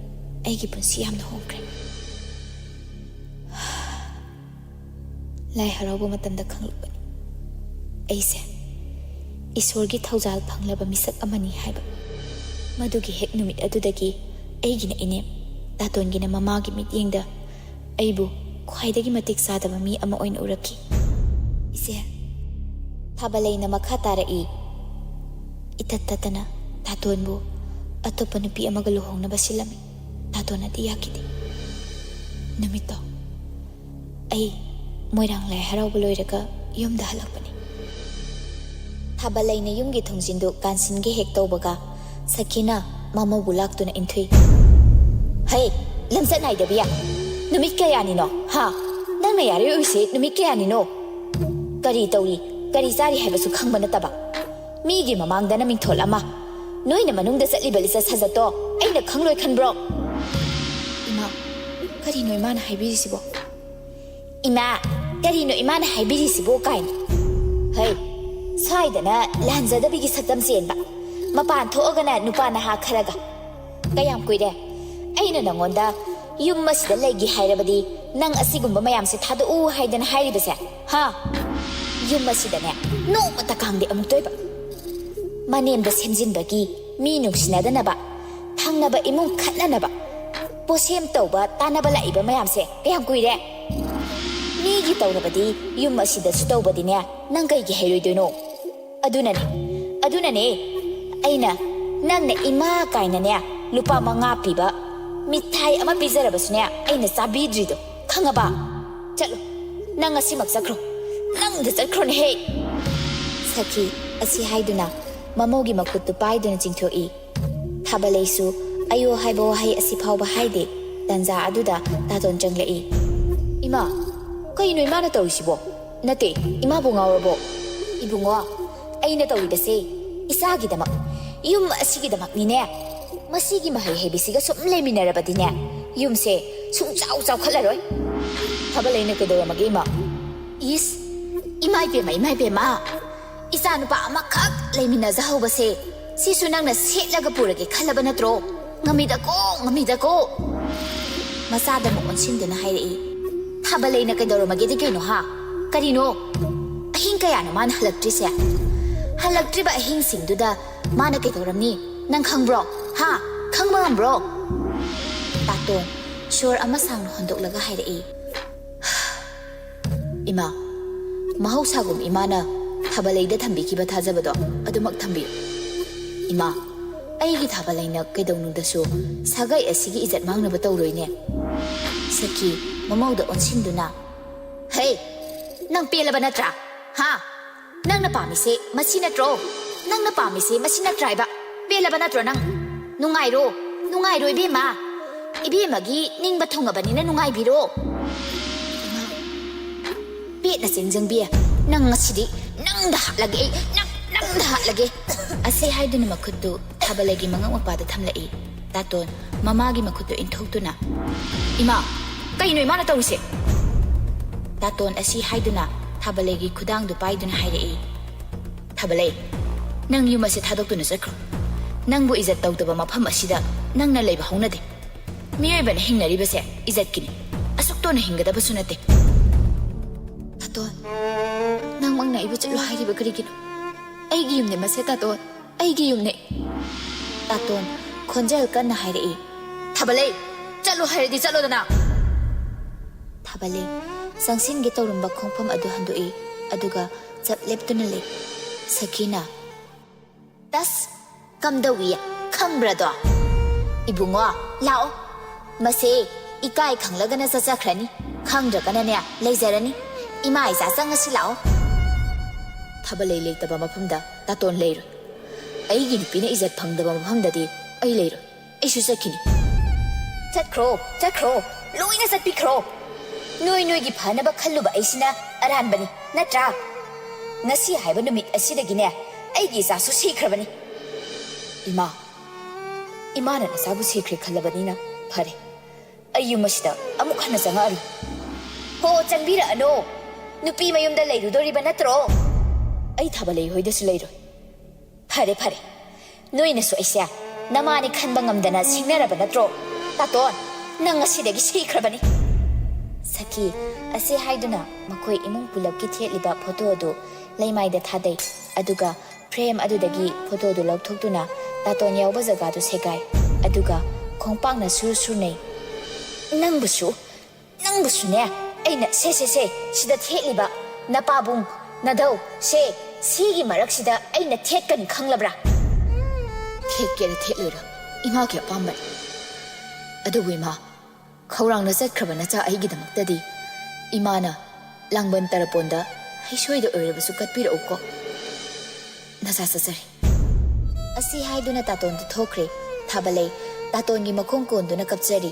ꯑꯩꯒꯤ ꯄꯨꯟꯁꯤ ꯌꯥꯝꯅ ꯍꯣꯡꯈ꯭ꯔꯦ꯫ ꯂꯥꯏ ꯍꯔꯥꯎꯕ ꯃꯇꯝꯗ ꯈꯪꯂꯛꯄꯅꯤ, ꯑꯩꯁꯦ ꯏꯁꯣꯔꯒꯤ ꯊꯧꯖꯥꯜ ꯐꯪꯂꯕ ꯃꯤꯁꯛ ꯑꯃꯅꯤ ꯍꯥꯏꯕ꯫ ꯃꯗꯨꯒꯤ ꯍꯦꯛ ꯅꯨꯃꯤꯠ ꯑꯗꯨꯗꯒꯤ ꯑꯩꯒꯤꯅ ꯏꯅꯦꯝ, ꯇꯥꯇꯣꯟꯒꯤꯅ ꯃꯃꯥꯒꯤ ꯃꯤꯠꯌꯦꯡꯗ ꯑꯩꯕꯨ ꯈ꯭ꯋꯥꯏꯗꯒꯤ ꯃꯇꯤꯛ ꯆꯥꯗꯕ ꯃꯤ ꯑꯃ ꯑꯣꯏꯅ ꯎꯔꯛꯈꯤ꯫ ꯏꯆꯦ, ꯊꯥꯕꯂꯩꯅ ꯃꯈꯥ ꯇꯥꯔꯛꯏ, ꯏꯇꯠ ꯇꯠꯇꯅ ꯇꯥꯇꯣꯟꯕꯨ ꯑꯇꯣꯞꯄ ꯅꯨꯄꯤ ꯑꯃꯒ ꯂꯨꯍꯣꯡꯅꯕ ꯁꯤꯜꯂꯝꯃꯤ꯫ ꯇꯥꯇꯣꯟꯅꯗꯤ ꯌꯥꯈꯤꯗꯦ꯫ ꯅꯨꯃꯤꯠꯇꯣ ꯑꯩ ꯃꯣꯏꯔꯥꯡ ꯂꯥꯏ ꯍꯔꯥꯎꯕ ꯂꯣꯏꯔꯒ ꯌꯨꯝꯗ ꯍꯜꯂꯛꯄꯅꯤ꯫ ꯊꯥꯕꯂꯩꯅ ꯌꯨꯝꯒꯤ ꯊꯣꯡꯖꯤꯟꯗꯨ ꯀꯥꯟꯁꯤꯟꯒꯦ ꯍꯦꯛ ꯇꯧꯕꯒ ꯁꯈꯤꯅ ꯃꯃꯧꯕꯨ ꯂꯥꯛꯇꯨꯅ ꯏꯟꯊꯨꯏ꯫ "ꯍꯩ, ꯂꯝꯆꯠ ꯅꯥꯏꯗꯕꯤ! ꯅꯨꯃꯤꯠ ꯀꯌꯥꯅꯤꯅꯣ? ꯍꯥ? ꯅꯪꯅ ꯌꯥꯔꯦ ꯑꯣꯏꯁꯦ ꯅꯨꯃꯤꯠ ꯀꯌꯥꯅꯤꯅꯣ? ꯀꯔꯤ ꯇꯧꯔꯤ, ꯀꯔꯤ ꯆꯥꯔꯤ ꯍꯥꯏꯕꯁꯨ ꯈꯪꯕ ꯅꯠꯇꯕ꯫ ꯃꯤꯒꯤ ꯃꯃꯥꯡꯗꯅ ꯃꯤꯡꯊꯣꯜ ꯑꯃ, ꯅꯣꯏꯅ ꯃꯅꯨꯡꯗ ꯆꯠꯂꯤꯕ ꯂꯤꯆꯠ ꯁꯥꯖꯠꯇꯣ ꯑꯩꯅ ꯈꯪꯂꯣꯏ ꯈꯟꯕ꯭ꯔꯣ?" "ꯏꯃꯥ, ꯀꯔꯤꯅꯣ ꯏꯃꯥꯅ ꯍꯥꯏꯕꯤꯔꯤꯁꯤꯕꯣ?" "ꯏꯃꯥ, ꯀꯔꯤꯅꯣ ꯏꯃꯥꯅ ꯍꯥꯏꯕꯤꯔꯤꯁꯤꯕꯣ?" ꯀꯥꯏꯅ꯫ ꯍꯩ, ꯁ꯭ꯋꯥꯏꯗꯅ ꯂꯥꯟꯖꯗꯕꯤꯒꯤ ꯁꯛꯇꯝ ꯆꯦꯟꯕ, ꯃꯄꯥꯟ ꯊꯣꯛꯑꯒꯅ ꯅꯨꯄꯥ ꯅꯍꯥ ꯈꯔꯒ꯫ ꯀꯌꯥꯝ ꯀꯨꯏꯔꯦ ꯑꯩꯅ ꯅꯉꯣꯟꯗ ꯌꯨꯝ ꯑꯁꯤꯗ ꯂꯩꯒꯦ ꯍꯥꯏꯔꯕꯗꯤ ꯅꯪ ꯑꯁꯤꯒꯨꯝꯕ ꯃꯌꯥꯝꯁꯦ ꯊꯥꯗꯣꯛꯎ ꯍꯥꯏꯗꯅ ꯍꯥꯏꯔꯤꯕꯁꯦ? ꯍꯥ? ꯌꯨꯝ ꯑꯁꯤꯗꯅꯦ ꯅꯣꯡꯃꯇ ꯀꯥꯡꯗꯦ ꯑꯃꯨꯛꯇ ꯑꯣꯏꯕ꯫ ꯃꯅꯦꯝꯗ ꯁꯦꯝꯖꯤꯟꯕꯒꯤ, ꯃꯤ ꯅꯨꯡꯁꯤꯅꯗꯅꯕ, ꯊꯪꯅꯕ ꯏꯃꯨꯡ ꯈꯠꯅꯅꯕ, ꯄꯣꯁꯦꯝ ꯇꯧꯕ ꯇꯥꯟꯅꯕ ꯂꯥꯛꯏꯕ ꯃꯌꯥꯝꯁꯦ ꯀꯌꯥꯝ ꯀꯨꯏꯔꯦ? ꯃꯤꯒꯤ ꯇꯧꯔꯕꯗꯤ ꯌꯨꯝ ꯑꯁꯤꯗꯁꯨ ꯇꯧꯕꯗꯤꯅꯦ, ꯅꯪ ꯀꯩꯒꯤ ꯍꯩꯔꯣꯏꯗꯣꯏꯅꯣ? ꯑꯗꯨꯅꯅꯦ, ꯑꯗꯨꯅꯅꯦ ꯑꯩꯅ ꯅꯪꯅ ꯏꯃꯥ ꯀꯥꯏꯅꯅꯦ ꯂꯨꯄꯥ ꯃꯉꯥ ꯄꯤꯕ ꯃꯤꯊꯥꯏ ꯑꯃ ꯄꯤꯖꯔꯕꯁꯨꯅꯦ ꯑꯩꯅ ꯆꯥꯕꯤꯗ꯭ꯔꯤꯗꯣ, ꯈꯪꯉꯕ? ꯆꯠꯂꯣ, ꯅꯪ ꯉꯁꯤꯃꯛ ꯆꯠꯈ꯭ꯔꯣ, ꯅꯪꯗ ꯆꯠꯈ꯭ꯔꯣꯅꯦꯍꯦ!" ꯁꯈꯤ ꯑꯁꯤ ꯍꯥꯏꯗꯨꯅ ꯃꯃꯧꯒꯤ ꯃꯈꯨꯠꯇꯨ ꯄꯥꯏꯗꯨꯅ ꯆꯤꯡꯊꯣꯛꯏ꯫ ꯊꯥꯕꯂꯩꯁꯨ ꯑꯌꯣ ꯍꯥꯏꯕ ꯋꯥꯍꯩ ꯑꯁꯤ ꯐꯥꯎꯕ ꯍꯥꯏꯗꯦ꯫ ꯇꯟꯖꯥ ꯑꯗꯨꯗ ꯇꯥꯇꯣꯟ ꯆꯪꯂꯛꯏ꯫ "ꯏꯃꯥ, ꯀꯩꯅꯣ ꯏꯃꯥꯅ ꯇꯧꯔꯤꯁꯤꯕꯣ? ꯅꯠꯇꯦ, ꯏꯃꯥꯕꯨ ꯉꯥꯎꯔꯕꯣ?" "ꯏꯕꯨꯡꯉꯣ, ꯑꯩꯅ ꯇꯧꯔꯤꯕꯁꯦ ꯏꯆꯥꯒꯤꯗꯃꯛ, ꯌꯨꯝ ꯑꯁꯤꯒꯤꯗꯃꯛꯅꯤꯅꯦ꯫ ꯃꯁꯤꯒꯤ ꯃꯍꯩ ꯍꯩꯕꯤꯁꯤꯒ ꯁꯨꯝ ꯂꯩꯃꯤꯟꯅꯔꯕꯗꯤꯅꯦ, ꯌꯨꯝꯁꯦ ꯁꯨꯡꯆꯥꯎ ꯆꯥꯎꯈꯠꯂꯔꯣꯏ꯫" "ꯊꯥꯕꯂꯩꯅ ꯀꯩꯗꯧꯔꯝꯃꯒꯦ, ꯏꯃꯥ?" "ꯏꯁ, ꯏꯃꯥ ꯏꯕꯦꯝꯃ, ꯏꯃꯥ ꯏꯕꯦꯝꯃ, ꯏꯆꯥ ꯅꯨꯄꯥ ꯑꯃꯈꯛ ꯂꯩꯃꯤꯟꯅꯖꯍꯧꯕꯁꯦ ꯁꯤꯁꯨ ꯅꯪꯅ ꯁꯦꯠꯂꯒ ꯄꯨꯔꯒꯦ ꯈꯜꯂꯕ ꯅꯠꯇ꯭ꯔꯣ? ꯉꯝꯃꯤꯗꯀꯣ, ꯉꯝꯃꯤꯗꯀꯣ꯫ ꯃꯆꯥꯗ ꯑꯃꯨꯛ ꯑꯣꯟꯁꯤꯟꯗꯨꯅ ꯍꯥꯏꯔꯛꯏ, "ꯊꯥꯕꯂꯩꯅ ꯀꯩꯗꯧꯔꯝꯃꯒꯦꯗꯤ ꯀꯩꯅꯣ, ꯍꯥ? ꯀꯔꯤꯅꯣ? ꯑꯍꯤꯡ ꯀꯌꯥꯅꯣ ꯃꯥꯅ ꯍꯜꯂꯛꯇ꯭ꯔꯤꯁꯦ? ꯍꯜꯂꯛꯇ꯭ꯔꯤꯕ ꯑꯍꯤꯡꯁꯤꯡꯗꯨꯗ ꯃꯥꯅ ꯀꯩꯗꯧꯔꯝꯅꯤ? ꯅꯪ ꯈꯪꯕ꯭ꯔꯣ? ꯍꯥ? ꯈꯪꯕ ꯉꯝꯕ꯭ꯔꯣ?" ꯇꯥꯇꯣꯟ ꯁꯣꯔ ꯑꯃ ꯁꯥꯡꯅ ꯍꯣꯟꯗꯣꯛꯂꯒ ꯍꯥꯏꯔꯛꯏ, "ꯏꯃꯥ, ꯃꯍꯧꯁꯥꯒꯨꯝ ꯏꯃꯥꯅ ꯊꯥꯕꯂꯩꯗ ꯊꯝꯕꯤꯈꯤꯕ ꯊꯥꯖꯕꯗꯣ ꯑꯗꯨꯃꯛ ꯊꯝꯕꯤꯌꯨ꯫ ꯏꯃꯥ, ꯑꯩꯒꯤ ꯊꯥꯕꯂꯩꯅ ꯀꯩꯗꯧꯅꯨꯡꯗꯁꯨ ꯁꯥꯒꯩ ꯑꯁꯤꯒꯤ ꯏꯖꯠ ꯃꯥꯡꯅꯕ ꯇꯧꯔꯣꯏꯅꯦ꯫" ꯁꯈꯤ ꯃꯃꯧꯗ ꯑꯣꯟꯁꯤꯟꯗꯨꯅ, "ꯍꯦ, ꯅꯪ ꯄꯦꯜꯂꯕ ꯅꯠꯇ꯭ꯔꯥ? ꯍꯥ? ꯅꯪꯅ ꯄꯥꯝꯃꯤꯁꯦ ꯃꯁꯤ ꯅꯠꯇ꯭ꯔꯣ? ꯅꯪꯅ ꯄꯥꯝꯃꯤꯁꯦ ꯃꯁꯤ ꯅꯠꯇ꯭ꯔꯥ ꯍꯥꯏꯕ? ꯄꯦꯜꯂꯕ ꯅꯠꯇ꯭ꯔꯣ ꯅꯪ? ꯅꯨꯡꯉꯥꯏꯔꯣ, ꯅꯨꯡꯉꯥꯏꯔꯣ ꯏꯕꯦꯝꯃ꯫ ꯏꯕꯦꯝꯃꯒꯤ ꯅꯤꯡꯕ ꯊꯨꯡꯉꯕꯅꯤꯅ ꯅꯨꯡꯉꯥꯏꯕꯤꯔꯣ꯫" ꯏꯃꯥ, ꯄꯦꯠꯅ ꯆꯦꯟꯖꯪꯕꯤ, ꯅꯪ ꯉꯁꯤꯗꯤ ꯅꯪꯗ ꯍꯥꯠꯂꯒꯦ ꯑꯩ, ꯅꯪ, ꯅꯪꯗ ꯍꯥꯠꯂꯒꯦ꯫ ꯑꯁꯤ ꯍꯥꯏꯗꯨꯅ ꯃꯈꯨꯠꯇꯨ ꯊꯥꯕꯂꯩꯒꯤ ꯃꯉꯛ ꯃꯄꯥꯗ ꯊꯝꯂꯛꯏ꯫ ꯇꯥꯇꯣꯟ ꯃꯃꯥꯒꯤ ꯃꯈꯨꯠꯇꯨ ꯏꯟꯊꯣꯛꯇꯨꯅ, "ꯏꯃꯥ, ꯀꯩꯅꯣ ꯏꯃꯥꯅ ꯇꯧꯔꯤꯁꯦ?" ꯇꯥꯇꯣꯟ ꯑꯁꯤ ꯍꯥꯏꯗꯨꯅ ꯊꯥꯕꯂꯩꯒꯤ ꯈꯨꯗꯥꯡꯗꯨ ꯄꯥꯏꯗꯨꯅ ꯍꯥꯏꯔꯛꯏ, "ꯊꯥꯕꯂꯩ, ꯅꯪ ꯌꯨꯝ ꯑꯁꯤ ꯊꯥꯗꯣꯛꯇꯨꯅ ꯆꯠꯈ꯭ꯔꯣ꯫ ꯅꯪꯕꯨ ꯏꯖꯠ ꯇꯧꯗꯕ ꯃꯐꯝ ꯑꯁꯤꯗ ꯅꯪꯅ ꯂꯩꯕ ꯍꯧꯅꯗꯦ꯫ ꯃꯤꯑꯣꯏꯕꯅ ꯍꯤꯡꯅꯔꯤꯕꯁꯦ ꯏꯖꯠꯀꯤꯅꯤ꯫ ꯑꯁꯨꯛ ꯇꯣꯟꯅ ꯍꯤꯡꯒꯗꯕꯁꯨ ꯅꯠꯇꯦ꯫" "ꯇꯥꯇꯣꯟ, ꯅꯪꯃꯛꯅ ꯑꯩꯕꯨ ꯆꯠꯂꯣ ꯍꯥꯏꯔꯤꯕ ꯀꯔꯤꯒꯤꯅꯣ? ꯑꯩꯒꯤ ꯌꯨꯝꯅꯦ ꯃꯁꯦ, ꯇꯥꯇꯣꯟ, ꯑꯩꯒꯤ ꯌꯨꯝꯅꯦ꯫" ꯇꯥꯇꯣꯟ ꯈꯣꯟꯖꯦꯜ ꯀꯟꯅ ꯍꯥꯏꯔꯛꯏ, "ꯊꯥꯕꯂꯩ, ꯆꯠꯂꯣ ꯍꯥꯏꯔꯗꯤ ꯆꯠꯂꯣꯗꯅ!" ꯊꯥꯕꯂꯩ ꯆꯪꯁꯤꯟꯒꯦ ꯇꯧꯔꯝꯕ ꯈꯣꯡꯐꯝ ꯑꯗꯨ ꯍꯟꯗꯣꯛꯏ, ꯑꯗꯨꯒ ꯆꯞ ꯂꯦꯞꯇꯨꯅ ꯂꯩ꯫ ꯁꯈꯤꯅ, "ꯇꯁ, ꯀꯝꯗꯧꯏ, ꯈꯪꯕ꯭ꯔꯥꯗꯣ? ꯏꯕꯨꯡꯉꯣ, ꯂꯥꯛꯑꯣ꯫ ꯃꯁꯦ ꯏꯀꯥꯏ ꯈꯪꯂꯒꯅ ꯆꯠꯆꯈ꯭ꯔꯅꯤ, ꯈꯪꯗ꯭ꯔꯒꯅꯅꯦ ꯂꯩꯖꯔꯅꯤ꯫ ꯏꯃꯥ ꯏꯆꯥ ꯆꯪꯉꯁꯤ ꯂꯥꯛꯑꯣ꯫" ꯊꯥꯕꯂꯩ ꯂꯩꯇꯕ ꯃꯐꯝꯗ ꯇꯥꯇꯣꯟ ꯂꯩꯔꯣꯏ꯫ ꯑꯩꯒꯤ ꯅꯨꯄꯤꯅ ꯏꯖꯠ ꯐꯪꯗꯕ ꯃꯐꯝꯗꯗꯤ ꯑꯩ ꯂꯩꯔꯣꯏ꯫ ꯑꯩꯁꯨ ꯆꯠꯈꯤꯅꯤ꯫ ꯆꯠꯈ꯭ꯔꯣ, ꯆꯠꯈ꯭ꯔꯣ, ꯂꯣꯏꯅ ꯆꯠꯄꯤꯈ꯭ꯔꯣ꯫ ꯅꯣꯏ ꯅꯣꯏꯒꯤ ꯐꯅꯕ ꯈꯜꯂꯨꯕ ꯑꯩꯁꯤꯅ ꯑꯔꯥꯟꯕꯅꯤ, ꯅꯠꯇ꯭ꯔꯥ? ꯉꯁꯤ ꯍꯥꯏꯕ ꯅꯨꯃꯤꯠ ꯑꯁꯤꯗꯒꯤꯅꯦ ꯑꯩꯒꯤ ꯏꯆꯥꯁꯨ ꯁꯤꯈ꯭ꯔꯕꯅꯤ꯫ ꯏꯃꯥ, ꯏꯃꯥꯅ ꯅꯆꯥꯕꯨ ꯁꯤꯈ꯭ꯔꯦ ꯈꯜꯂꯕꯅꯤꯅ ꯐꯔꯦ꯫ ꯑꯩ ꯌꯨꯝ ꯑꯁꯤꯗ ꯑꯃꯨꯛ ꯍꯟꯅ ꯆꯪꯉꯛꯑꯔꯣꯏ꯫ ꯍꯣ, ꯆꯪꯕꯤꯔꯛꯑꯅꯣ꯫ ꯅꯨꯄꯤ ꯃꯌꯨꯝꯗ ꯂꯩꯔꯨꯗꯣꯔꯤꯕ ꯅꯠꯇ꯭ꯔꯣ? ꯑꯩ ꯊꯥꯕꯂꯩ ꯍꯣꯏꯗꯁꯨ ꯂꯩꯔꯣꯏ꯫ ꯐꯔꯦ, ꯐꯔꯦ꯫ ꯅꯣꯏꯅꯁꯨ ꯑꯩꯁꯦ ꯅꯃꯥꯅꯤ ꯈꯟꯕ ꯉꯝꯗꯅ ꯁꯤꯡꯅꯔꯕ ꯅꯠꯇ꯭ꯔꯣ? ꯇꯥꯇꯣꯟ, ꯅꯪ ꯉꯁꯤꯗꯒꯤ ꯁꯤꯈ꯭ꯔꯕꯅꯤ꯫ ꯁꯈꯤ, ꯑꯁꯤ ꯍꯥꯏꯗꯨꯅ ꯃꯈꯣꯏ ꯏꯃꯨꯡ ꯄꯨꯂꯞꯀꯤ ꯊꯦꯠꯂꯤꯕ ꯐꯣꯇꯣ ꯑꯗꯨ ꯂꯩꯃꯥꯏꯗ ꯊꯥꯗꯩ꯫ ꯑꯗꯨꯒ ꯐ꯭ꯔꯦꯝ ꯑꯗꯨꯗꯒꯤ ꯐꯣꯇꯣꯗꯨ ꯂꯧꯊꯣꯛꯇꯨꯅ ꯇꯥꯇꯣꯟ ꯌꯥꯎꯕ ꯖꯒꯥꯗꯨ ꯁꯦꯒꯥꯏ꯫ ꯑꯗꯨꯒ ꯈꯣꯡꯄꯥꯛꯅ ꯁꯨꯔ ꯁꯨꯔ ꯅꯩ꯫ ꯅꯪꯕꯨꯁꯨ, ꯅꯪꯕꯨꯁꯨꯅꯦ, ꯑꯩꯅ ꯁꯦ, ꯁꯦ, ꯁꯦ, ꯁꯤꯗ ꯊꯦꯠꯂꯤꯕ ꯅꯄꯥꯕꯨꯡ, ꯅꯙꯧ, ꯁꯦ, ꯁꯤꯒꯤ ꯃꯔꯛꯁꯤꯗ ꯑꯩꯅ ꯊꯦꯠꯀꯅꯤ ꯈꯪꯂꯕ꯭ꯔꯥ? ꯊꯦꯠꯀꯦꯔꯥ ꯊꯦꯠꯂꯣꯏꯔꯥ, ꯏꯃꯥꯒꯤ ꯑꯄꯥꯝꯕꯅꯤ꯫ ꯑꯗꯨꯕꯨ ꯏꯃꯥ, ꯈꯧꯔꯥꯡꯅ ꯆꯠꯈ꯭ꯔꯕ ꯅꯆꯥ ꯑꯩꯒꯤꯗꯃꯛꯇꯗꯤ ꯏꯃꯥꯅ ꯂꯥꯡꯕꯟ ꯇꯔꯄꯣꯟꯗ ꯍꯩꯁꯣꯏꯗ ꯑꯣꯏꯔꯕꯁꯨ ꯀꯠꯄꯤꯔꯛꯎꯀꯣ꯫ ꯅꯆꯥ ꯆꯠꯆꯔꯤ꯫ ꯑꯁꯤ ꯍꯥꯏꯗꯨꯅ ꯇꯥꯇꯣꯟꯗꯨ ꯊꯣꯛꯈ꯭ꯔꯦ꯫ ꯊꯥꯕꯂꯩ ꯇꯥꯇꯣꯟꯒꯤ ꯃꯈꯣꯡ ꯀꯣꯟꯗꯨꯅ ꯀꯞꯆꯔꯤ꯫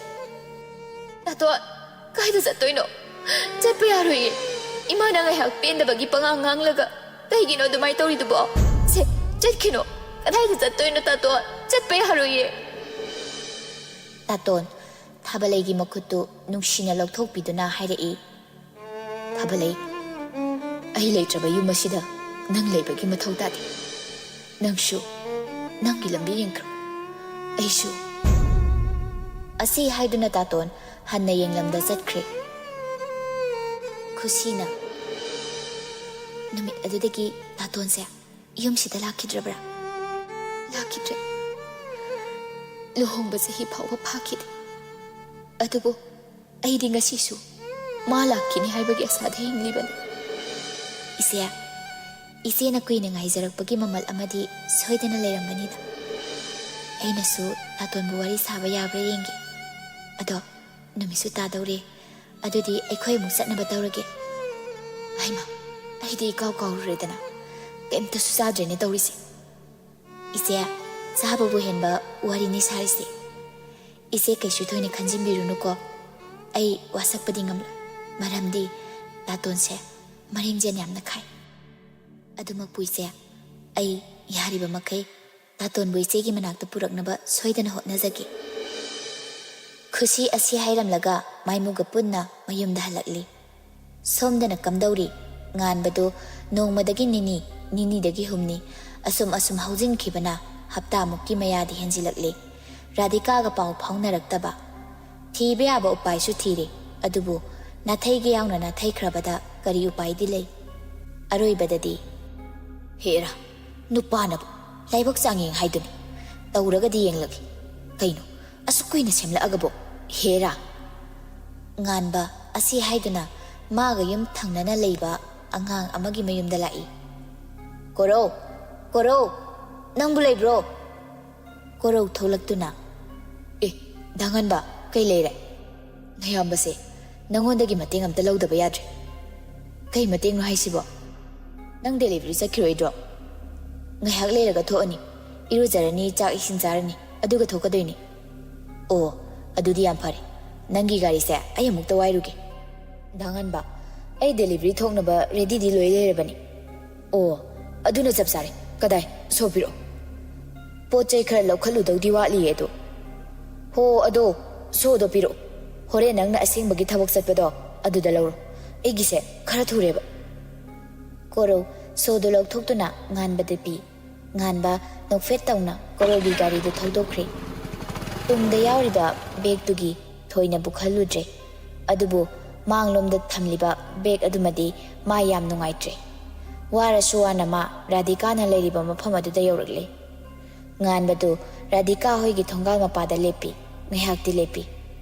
ꯇꯥꯇꯣꯟ, ꯀꯥꯏꯗ ꯆꯠꯇꯣꯏꯅꯣ? ꯆꯠꯄ ꯌꯥꯔꯣꯏꯌꯦ꯫ ꯏꯃꯥꯅ ꯉꯥꯏꯍꯥꯛ ꯄꯦꯟꯗꯕꯒꯤ ꯄꯉꯥꯡ ꯉꯥꯡꯂꯒ ꯀꯩꯒꯤꯅꯣ ꯑꯗꯨꯃꯥꯏꯅ ꯇꯧꯔꯤꯗꯨꯕꯣ? ꯁꯦ, ꯆꯠꯈꯤꯅꯣ꯫ ꯀꯗꯥꯏꯗ ꯆꯠꯇꯣꯏꯅꯣ, ꯇꯥꯇꯣꯟ? ꯆꯠꯄ ꯌꯥꯔꯣꯏꯌꯦ꯫ ꯇꯥꯇꯣꯟ, ꯊꯥꯕꯂꯩꯒꯤ ꯃꯈꯨꯠꯇꯨ ꯅꯨꯡꯁꯤꯅ ꯂꯧꯊꯣꯛꯄꯤꯗꯨꯅ ꯍꯥꯏꯔꯛꯏ, ꯊꯥꯕꯂꯩ, ꯑꯩ ꯂꯩꯇ꯭ꯔꯕ ꯌꯨꯝ ꯑꯁꯤꯗ ꯅꯪ ꯂꯩꯕꯒꯤ ꯃꯊꯧ ꯇꯥꯗꯦ꯫ ꯅꯪꯁꯨ ꯅꯪꯒꯤ ꯂꯝꯕꯤ ꯌꯦꯡꯈ꯭ꯔꯣ꯫ ꯑꯩꯁꯨ꯫ ꯑꯁꯤ ꯍꯥꯏꯗꯨꯅ ꯇꯥꯇꯣꯟ ꯍꯟꯅ ꯌꯦꯡꯂꯝꯗ ꯆꯠꯈ꯭ꯔꯦ꯫ ꯈꯨꯁꯤꯅ ꯅꯨꯃꯤꯠ ꯑꯗꯨꯗꯒꯤ ꯇꯥꯇꯣꯟꯁꯦ ꯌꯨꯝꯁꯤꯗ ꯂꯥꯛꯈꯤꯗ꯭ꯔꯕ꯭ꯔꯥ? ꯂꯥꯛꯈꯤꯗ꯭ꯔꯦ꯫ ꯂꯨꯍꯣꯡꯕ ꯆꯍꯤ ꯐꯥꯎꯕ ꯐꯥꯈꯤꯗꯦ꯫ ꯑꯗꯨꯕꯨ ꯑꯩꯗꯤ ꯉꯁꯤꯁꯨ ꯃꯥ ꯂꯥꯛꯈꯤꯅꯤ ꯍꯥꯏꯕꯒꯤ ꯑꯁꯥꯗ ꯍꯤꯡꯂꯤꯕꯅꯤ꯫ ꯏꯆꯦ, ꯏꯆꯦꯅ ꯀꯨꯏꯅ ꯉꯥꯏꯖꯔꯛꯄꯒꯤ ꯃꯃꯜ ꯑꯃꯗꯤ ꯁꯣꯏꯗꯅ ꯂꯩꯔꯝꯒꯅꯤꯗ꯫ ꯑꯩꯅꯁꯨ ꯇꯥꯇꯣꯟꯕꯨ ꯋꯥꯔꯤ ꯁꯥꯕ ꯌꯥꯕ꯭ꯔꯥ ꯌꯦꯡꯒꯦ꯫ ꯑꯗꯣ ꯅꯨꯃꯤꯠꯁꯨ ꯇꯥꯗꯧꯔꯦ꯫ ꯑꯗꯨꯗꯤ ꯑꯩꯈꯣꯏ ꯑꯃꯨꯛ ꯆꯠꯅꯕ ꯇꯧꯔꯒꯦ꯫ ꯍꯩꯃꯥ, ꯑꯩꯗꯤ ꯏꯀꯥꯎ ꯀꯥꯎꯔꯨꯔꯦꯗꯅ꯫ ꯀꯩꯝꯇꯁꯨ ꯆꯥꯗ꯭ꯔꯦꯅꯦ ꯇꯧꯔꯤꯁꯦ꯫ ꯏꯆꯦ, ꯆꯥꯕꯕꯨ ꯍꯦꯟꯕ ꯋꯥꯔꯤꯅꯤ ꯁꯥꯔꯤꯁꯦ꯫ ꯏꯆꯦ ꯀꯩꯁꯨ ꯊꯣꯏꯅ ꯈꯟꯖꯤꯟꯕꯤꯔꯨꯅꯨꯀꯣ꯫ ꯑꯩ ꯋꯥꯁꯛꯄꯗꯤ ꯉꯝꯂꯣꯏ꯫ ꯃꯔꯝꯗꯤ ꯇꯥꯇꯣꯟꯁꯦ ꯃꯔꯦꯡꯖꯦꯟ ꯌꯥꯝꯅ ꯈꯥꯏ꯫ ꯑꯗꯨꯃꯛꯄꯨ ꯏꯆꯦ, ꯑꯩ ꯌꯥꯔꯤꯕ ꯃꯈꯩ ꯇꯥꯇꯣꯟꯕꯨ ꯏꯆꯦꯒꯤ ꯃꯅꯥꯛꯇ ꯄꯨꯔꯛꯅꯕ ꯁꯣꯏꯗꯅ ꯍꯣꯠꯅꯖꯒꯦ꯫ ꯈꯨꯁꯤ ꯑꯁꯤ ꯍꯥꯏꯔꯝꯂꯒ ꯃꯥꯏꯃꯨꯒ ꯄꯨꯟꯅ ꯃꯌꯨꯝꯗ ꯍꯜꯂꯛꯂꯤ꯫ ꯁꯣꯝꯗꯅ ꯀꯝꯗꯧꯔꯤ? ꯉꯥꯟꯕꯗꯨ ꯅꯣꯡꯃꯗꯒꯤ ꯅꯤꯅꯤ, ꯅꯤꯅꯤꯗꯒꯤ ꯍꯨꯝꯅꯤ, ꯑꯁꯨꯝ ꯑꯁꯨꯝ ꯍꯧꯖꯤꯟꯈꯤꯕꯅ ꯍꯞꯇꯥꯃꯨꯛꯀꯤ ꯃꯌꯥꯗꯤ ꯍꯦꯟꯖꯤꯜꯂꯛꯂꯦ꯫ ꯔꯥꯙꯤꯀꯥꯒ ꯄꯥꯎ ꯐꯥꯎꯅꯔꯛꯇꯕ꯫ ꯊꯤꯕ ꯌꯥꯕ ꯎꯄꯥꯏꯁꯨ ꯊꯤꯔꯦ, ꯑꯗꯨꯕꯨ ꯅꯥꯊꯩꯒꯦ ꯌꯥꯎꯅ ꯅꯥꯊꯩꯈ꯭ꯔꯕꯗ ꯀꯔꯤ ꯎꯄꯥꯏꯗꯤ ꯂꯩ? ꯑꯔꯣꯏꯕꯗꯗꯤ, "ꯍꯦꯔꯥ, ꯅꯨꯄꯥꯅꯕꯨ ꯂꯥꯏꯕꯛ ꯆꯥꯡꯌꯦꯡ ꯍꯥꯏꯗꯨꯅꯤ꯫ ꯇꯧꯔꯒꯗꯤ ꯌꯦꯡꯂꯒꯦ꯫ ꯀꯩꯅꯣ, ꯑꯁꯨꯛ ꯀꯨꯏꯅ ꯁꯦꯝꯂꯛꯑꯒꯕꯣ? ꯍꯦꯔꯥ!" ꯉꯥꯟꯕ ꯑꯁꯤ ꯍꯥꯏꯗꯨꯅ ꯃꯥꯒ ꯌꯨꯝ ꯊꯪꯅꯅ ꯂꯩꯕ ꯑꯉꯥꯡ ꯑꯃꯒꯤ ꯃꯌꯨꯝꯗ ꯂꯥꯛꯏ꯫ "ꯀꯣꯔꯧ, ꯀꯣꯔꯧ, ꯅꯪꯕꯨ ꯂꯩꯕ꯭ꯔꯣ?" ꯀꯣꯔꯧ ꯊꯣꯛꯂꯛꯇꯨꯅ, "ꯑꯦ, ꯗꯥ ꯉꯥꯟꯕ, ꯀꯩ ꯂꯩꯔꯦ? ꯅꯌꯥꯝꯕꯁꯦ ꯅꯉꯣꯟꯗꯒꯤ ꯃꯇꯦꯡ ꯑꯝꯇ ꯂꯧꯗꯕ ꯌꯥꯗ꯭ꯔꯦ꯫" "ꯀꯩ ꯃꯇꯦꯡꯅꯣ ꯍꯥꯏꯁꯤꯕꯣ?" "ꯅꯪ ꯗꯦꯂꯤꯚꯔꯤ ꯆꯠꯈꯤꯔꯣꯏꯗ꯭ꯔꯣ?" "ꯉꯥꯏꯍꯥꯛ ꯂꯩꯔꯒ ꯊꯣꯛꯑꯅꯤ꯫ ꯏꯔꯨꯖꯔꯅꯤ, ꯆꯥꯛ ꯏꯁꯤꯡ ꯆꯥꯔꯅꯤ, ꯑꯗꯨꯒ ꯊꯣꯛꯀꯗꯣꯏꯅꯤ꯫" "ꯑꯣ, ꯑꯗꯨꯗꯤ ꯌꯥꯝ ꯐꯔꯦ꯫ ꯅꯪꯒꯤ ꯒꯥꯔꯤꯁꯦ ꯑꯩ ꯑꯃꯨꯛꯇ ꯋꯥꯏꯔꯨꯒꯦ꯫" "ꯗꯥ ꯉꯥꯟꯕ, ꯑꯩ ꯗꯦꯂꯤꯚꯔꯤ ꯊꯣꯛꯅꯕ ꯔꯦꯗꯤꯗꯤ ꯂꯣꯏ ꯂꯩꯔꯕꯅꯤ꯫" "ꯑꯣ, ꯑꯗꯨꯅ ꯆꯞ ꯆꯥꯔꯦ꯫ ꯀꯗꯥꯏ? ꯁꯣ ꯄꯤꯔꯛꯑꯣ꯫" "ꯄꯣꯠ ꯆꯩ ꯈꯔ ꯂꯧꯈꯠꯂꯨꯗꯧꯗꯤ ꯋꯥꯠꯂꯤꯌꯦ ꯑꯗꯣ꯫" "ꯍꯣ, ꯑꯗꯣ ꯁꯣꯗꯣ ꯄꯤꯔꯛꯑꯣ꯫ ꯍꯣꯔꯦꯟ ꯅꯪꯅ ꯑꯁꯦꯡꯕꯒꯤ ꯊꯕꯛ ꯆꯠꯄꯗꯣ ꯑꯗꯨꯗ ꯂꯧꯔꯣ꯫ ꯑꯩꯒꯤꯁꯦ ꯈꯔ ꯊꯨꯔꯦꯕ꯫" ꯀꯣꯔꯧ ꯁꯣꯗꯣ ꯂꯧꯊꯣꯛꯇꯨꯅ ꯉꯥꯟꯕꯗ ꯄꯤ꯫ ꯉꯥꯟꯕ ꯅꯣꯛꯐꯦꯠ ꯇꯧꯅ ꯀꯣꯔꯧꯒꯤ ꯒꯥꯔꯤꯗꯨ ꯊꯧꯗꯣꯛꯈ꯭ꯔꯦ꯫ ꯇꯨꯡꯗ ꯌꯥꯎꯔꯤꯕ ꯕꯦꯒꯇꯨꯒꯤ ꯊꯣꯏꯅꯕꯨ ꯈꯜꯂꯨꯗ꯭ꯔꯦ꯫ ꯑꯗꯨꯕꯨ ꯃꯥꯡꯂꯣꯝꯗ ꯊꯝꯂꯤꯕ ꯕꯦꯒ ꯑꯗꯨꯃꯗꯤ ꯃꯥ ꯌꯥꯝ ꯅꯨꯡꯉꯥꯏꯇ꯭ꯔꯦ꯫ ꯋꯥꯔꯁꯨ ꯋꯥꯅ ꯃꯥ ꯔꯥꯙꯤꯀꯥꯅ ꯂꯩꯔꯤꯕ ꯃꯐꯝ ꯑꯗꯨꯗ ꯌꯧꯔꯛꯂꯦ꯫ ꯉꯥꯟꯕꯗꯨ ꯔꯥꯙꯤꯀꯥ ꯍꯣꯏꯒꯤ ꯊꯣꯡꯒꯥꯜ ꯃꯄꯥꯗ ꯂꯦꯞꯄꯤ꯫ ꯉꯥꯏꯍꯥꯛꯇꯤ ꯂꯦꯞꯄꯤ꯫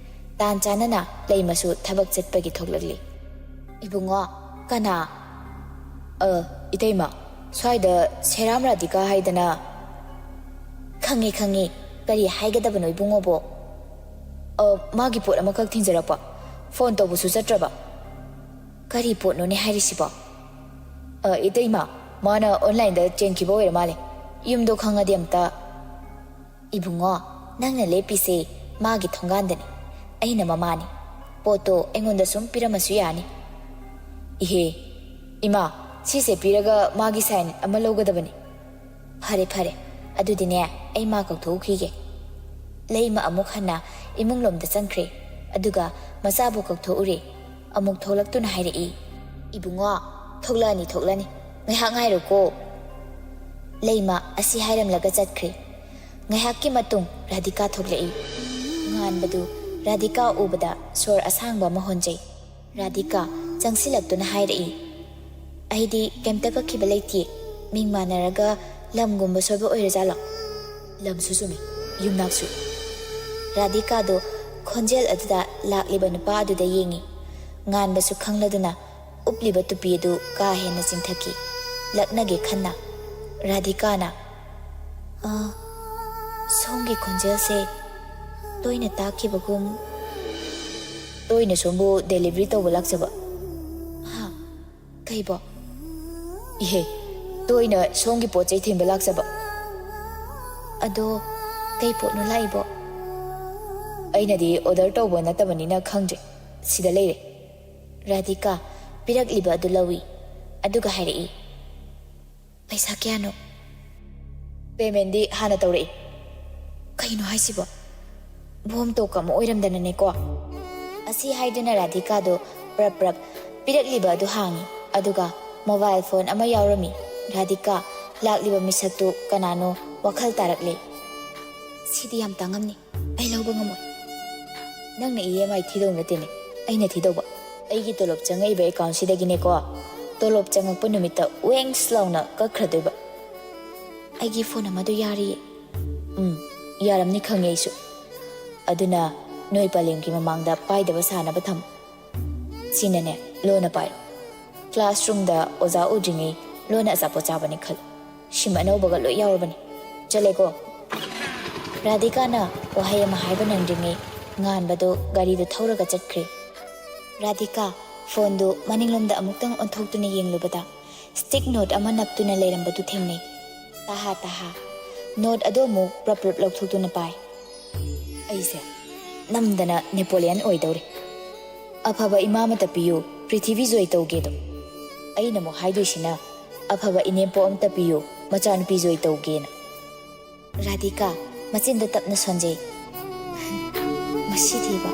ꯇꯥꯟ ꯆꯥꯅꯅ ꯂꯩꯃꯁꯨ ꯊꯕꯛ ꯆꯠꯄꯒꯤ ꯊꯣꯛꯂꯛꯂꯤ꯫ "ꯏꯕꯨꯡꯉꯣ, ꯀꯅꯥ?" "ꯑ, ꯏꯇꯩꯃ, ꯁ꯭ꯋꯥꯏꯗ ꯁꯦꯔꯥꯝ ꯔꯥꯙꯤꯀꯥ ꯍꯥꯏꯗꯅ꯫" "ꯈꯪꯉꯦ, ꯈꯪꯉꯦ꯫ ꯀꯔꯤ ꯍꯥꯏꯒꯗꯕꯅꯣ ꯏꯕꯨꯡꯉꯣꯕꯣ?" "ꯑ, ꯃꯥꯒꯤ ꯄꯣꯠ ꯑꯃꯈꯛ ꯊꯤꯟꯖꯔꯛꯄ꯫ ꯐꯣꯟ ꯇꯧꯕꯁꯨ ꯆꯠꯇ꯭ꯔꯕ꯫" "ꯀꯔꯤ ꯄꯣꯠꯅꯣꯅꯦ ꯍꯥꯏꯔꯤꯁꯤꯕꯣ?" "ꯑ, ꯏꯇꯩꯃ, ꯃꯥꯅ ꯑꯣꯟꯂꯥꯏꯟꯗ ꯆꯦꯟꯈꯤꯕ ꯑꯣꯏꯔ ꯃꯥꯜꯂꯦ꯫ ꯌꯨꯝꯗꯣ ꯈꯪꯉꯗꯤ ꯑꯝꯇ꯫" "ꯏꯕꯨꯡꯉꯣ, ꯅꯪꯅ ꯂꯦꯞꯄꯤꯁꯦ ꯃꯥꯒꯤ ꯊꯣꯡꯒꯥꯟꯗꯅꯤ꯫ ꯑꯩꯅ ꯃꯃꯥꯅꯤ꯫ ꯄꯣꯠꯇꯣ ꯑꯩꯉꯣꯟꯗ ꯁꯨꯝ ꯄꯤꯔꯝꯃꯁꯨ ꯌꯥꯅꯤ꯫" "ꯏꯍꯦ, ꯏꯃꯥ, ꯁꯤꯁꯦ ꯄꯤꯔꯒ ꯃꯥꯒꯤ ꯁꯥꯏꯟ ꯑꯃ ꯂꯧꯒꯗꯕꯅꯤ꯫" "ꯐꯔꯦ, ꯐꯔꯦ꯫ ꯑꯗꯨꯗꯤꯅꯦ, ꯑꯩ ꯃꯥ ꯀꯧꯊꯣꯛꯎꯈꯤꯒꯦ꯫" ꯂꯩꯃ ꯑꯃꯨꯛ ꯍꯟꯅ ꯏꯃꯨꯡꯂꯣꯝꯗ ꯆꯪꯈ꯭ꯔꯦ꯫ ꯑꯗꯨꯒ ꯃꯆꯥꯕꯨ ꯀꯧꯊꯣꯛꯎꯔꯦ꯫ ꯑꯃꯨꯛ ꯊꯣꯛꯂꯛꯇꯨꯅ ꯍꯥꯏꯔꯛꯏ, "ꯏꯕꯨꯡꯉꯣ, ꯊꯣꯛꯂꯛꯑꯅꯤ, ꯊꯣꯛꯂꯛꯑꯅꯤ꯫ ꯉꯥꯏꯍꯥꯛ ꯉꯥꯏꯔꯣꯀꯣ꯫" ꯂꯩꯃ ꯑꯁꯤ ꯍꯥꯏꯔꯝꯂꯒ ꯆꯠꯈ꯭ꯔꯦ꯫ ꯉꯥꯏꯍꯥꯛꯀꯤ ꯃꯇꯨꯡ ꯔꯥꯙꯤꯀꯥ ꯊꯣꯛꯂꯛꯏ꯫ ꯉꯥꯟꯕꯗꯨ ꯔꯥꯙꯤꯀꯥ ꯎꯕꯗ ꯁꯣꯔ ꯑꯁꯥꯡꯕ ꯑꯃ ꯍꯣꯟꯖꯩ꯫ "ꯔꯥꯙꯤꯀꯥ, ꯆꯪꯁꯤꯜꯂꯛꯇꯨꯅ ꯍꯥꯏꯔꯛꯏ꯫ ꯑꯩꯗꯤ ꯀꯩꯝꯇ ꯀꯛꯈꯤꯕ ꯂꯩꯇꯦ꯫ ꯃꯤꯡ ꯃꯥꯟꯅꯔꯒ ꯂꯝꯒꯨꯝꯕ ꯁꯣꯏꯕ ꯑꯣꯏꯔꯖꯥꯠꯂꯣ?" ꯂꯝꯁꯨ ꯆꯨꯝꯃꯤ, ꯌꯨꯝꯅꯥꯛꯁꯨ꯫ ꯔꯥꯙꯤꯀꯥꯗꯨ ꯈꯣꯟꯖꯦꯜ ꯑꯗꯨꯗ ꯂꯥꯛꯂꯤꯕ ꯅꯨꯄꯥ ꯑꯗꯨꯗ ꯌꯦꯡꯏ꯫ ꯉꯥꯟꯕꯁꯨ ꯈꯪꯂꯗꯨꯅ ꯎꯞꯂꯤꯕ ꯇꯨꯄꯤ ꯑꯗꯨ ꯀꯥ ꯍꯦꯟꯅ ꯆꯤꯡꯊꯈꯤ꯫ ꯂꯛꯅꯒꯦ ꯈꯟꯅ꯫ ꯔꯥꯙꯤꯀꯥꯅ, "ꯑ, ꯁꯣꯝꯒꯤ ꯈꯣꯟꯖꯦꯜꯁꯦ ꯇꯣꯏꯅ ꯇꯥꯈꯤꯕꯒꯨꯝ꯫" "ꯇꯣꯏꯅ ꯁꯣꯝꯕꯨ ꯗꯦꯂꯤꯚꯔꯤ ꯇꯧꯕ ꯂꯥꯛꯆꯕ?" "ꯍꯥ? ꯀꯩꯕꯣ?" "ꯏꯍꯦ, ꯇꯣꯏꯅ ꯁꯣꯝꯒꯤ ꯄꯣꯠ ꯆꯩ ꯊꯤꯟꯕ ꯂꯥꯛꯆꯕ?" "ꯑꯗꯣ ꯀꯩ ꯄꯣꯠꯅꯣ ꯂꯥꯛꯏꯕꯣ?" "ꯑꯩꯅꯗꯤ ꯑꯣꯔꯗꯔ ꯇꯧꯕ ꯅꯠꯇꯕꯅꯤꯅ ꯈꯪꯗ꯭ꯔꯦ꯫ ꯁꯤꯗ ꯂꯩꯔꯦ꯫" ꯔꯥꯙꯤꯀꯥ ꯄꯤꯔꯛꯂꯤꯕ ꯑꯗꯨ ꯂꯧꯏ꯫ ꯑꯗꯨꯒ ꯍꯥꯏꯔꯛꯏ, "ꯄꯩꯁꯥ ꯀꯌꯥꯅꯣ?" "ꯄꯦꯃꯦꯟꯗꯤ ꯍꯥꯟꯅ ꯇꯧꯔꯛꯏ꯫" "ꯀꯩꯅꯣ ꯍꯥꯏꯁꯤꯕꯣ? ꯕꯣꯝ ꯇꯣꯛ ꯑꯃ ꯑꯣꯏꯔꯝꯗꯅꯅꯦꯀꯣ?" ꯑꯁꯤ ꯍꯥꯏꯗꯨꯅ ꯔꯥꯙꯤꯀꯥꯗꯣ ꯄ꯭ꯔꯞ ꯄ꯭ꯔꯞ ꯄꯤꯔꯛꯂꯤꯕ ꯑꯗꯨ ꯍꯥꯡꯉꯤ꯫ ꯑꯗꯨꯒ ꯃꯣꯕꯥꯏꯜ ꯐꯣꯟ ꯑꯃ ꯌꯥꯎꯔꯝꯃꯤ꯫ ꯔꯥꯙꯤꯀꯥ, ꯂꯥꯛꯂꯤꯕ ꯃꯤꯁꯛꯇꯨ ꯀꯅꯥꯅꯣ ꯋꯥꯈꯜ ꯇꯥꯔꯛꯂꯦ꯫ "ꯁꯤꯗꯤ ꯌꯥꯝ ꯇꯥꯡꯉꯝꯅꯤ꯫ ꯑꯩ ꯂꯧꯕ ꯉꯝꯃꯣꯏ꯫" "ꯅꯪꯅ ꯏ ꯑꯦꯝ ꯑꯥꯏ ꯊꯤꯗꯧ ꯅꯠꯇꯦꯅꯦ, ꯑꯩꯅ ꯊꯤꯗꯧꯕ꯫ ꯑꯩꯒꯤ ꯇꯣꯂꯣꯞ ꯆꯪꯉꯛꯏꯕ ꯑꯦꯀꯥꯎꯟꯁꯤꯗꯒꯤꯅꯦꯀꯣ, ꯇꯣꯂꯣꯞ ꯆꯪꯉꯛꯄ ꯅꯨꯃꯤꯠꯇ ꯋꯦꯡꯁ ꯂꯥꯎꯅ ꯀꯛꯈ꯭ꯔꯗꯣꯏꯕ꯫" "ꯑꯩꯒꯤ ꯐꯣꯟ ꯑꯃꯗꯣ ꯌꯥꯔꯤꯌꯦ꯫" "ꯎꯝ, ꯌꯥꯔꯝꯅꯤ ꯈꯪꯉꯦ ꯑꯩꯁꯨ꯫ ꯑꯗꯨꯅ ꯅꯣꯏ ꯄꯂꯦꯝꯒꯤ ꯃꯃꯥꯡꯗ ꯄꯥꯏꯗꯕ ꯁꯥꯅꯕ ꯊꯝꯃꯨ꯫ ꯁꯤꯅꯅꯦ, ꯂꯣꯟꯅ ꯄꯥꯏꯔꯣ꯫ ꯀ꯭ꯂꯥꯁꯔꯨꯝꯗ ꯑꯣꯖꯥ ꯎꯗ꯭ꯔꯤꯉꯩ ꯂꯣꯟꯅ ꯑꯆꯥꯄꯣꯠ ꯆꯥꯕꯅꯤ ꯈꯜꯂꯨ꯫ ꯁꯤꯝ ꯑꯅꯧꯕꯒ ꯂꯣꯏ ꯌꯥꯎꯔꯕꯅꯤ꯫ ꯆꯠꯂꯦꯀꯣ꯫" ꯔꯥꯙꯤꯀꯥꯅ ꯋꯥꯍꯩ ꯑꯃ ꯍꯥꯏꯕ ꯅꯪꯗ꯭ꯔꯤꯉꯩ ꯉꯥꯟꯕꯗꯨ ꯒꯥꯔꯤꯗꯨ ꯊꯧꯔꯒ ꯆꯠꯈ꯭ꯔꯦ꯫ ꯔꯥꯙꯤꯀꯥ ꯐꯣꯟꯗꯨ ꯃꯅꯤꯡꯂꯣꯝꯗ ꯑꯃꯨꯛꯇꯪ ꯑꯣꯟꯊꯣꯛꯇꯨꯅ ꯌꯦꯡꯂꯨꯕꯗ ꯁ꯭ꯇꯤꯛ ꯅꯣꯠ ꯑꯃ ꯅꯞꯇꯨꯅ ꯂꯩꯔꯝꯕꯗꯨ ꯊꯦꯡꯅꯩ꯫ ꯇꯍꯥ ꯇꯍꯥ꯫ ꯅꯣꯠ ꯑꯗꯨ ꯑꯃꯨꯛ ꯄ꯭ꯔꯞ ꯄ꯭ꯔꯞ ꯂꯧꯊꯣꯛꯇꯨꯅ ꯄꯥꯏ꯫ "ꯑꯩꯁꯦ ꯅꯝꯗꯅ ꯅꯦꯄꯣꯂꯤꯌꯟ ꯑꯣꯏꯗꯧꯔꯦ꯫ ꯑꯐꯕ ꯏꯃꯥ ꯑꯃꯇ ꯄꯤꯌꯨ, ꯄ꯭ꯔꯤꯊꯤꯕꯤ ꯖꯣꯏ ꯇꯧꯒꯦꯗꯣ꯫ ꯑꯩꯅ ꯑꯃꯨꯛ ꯍꯥꯏꯗꯣꯏꯁꯤꯅ, ꯑꯐꯕ ꯏꯅꯦꯝꯄꯣꯛ ꯑꯃꯇ ꯄꯤꯌꯨ, ꯃꯆꯥꯅꯨꯄꯤ ꯖꯣꯏ ꯇꯧꯒꯦꯅ꯫" ꯔꯥꯙꯤꯀꯥ ꯃꯆꯤꯟꯗ ꯇꯞꯅ ꯁꯣꯟꯖꯩ꯫ "ꯃꯁꯤꯗꯤꯕ,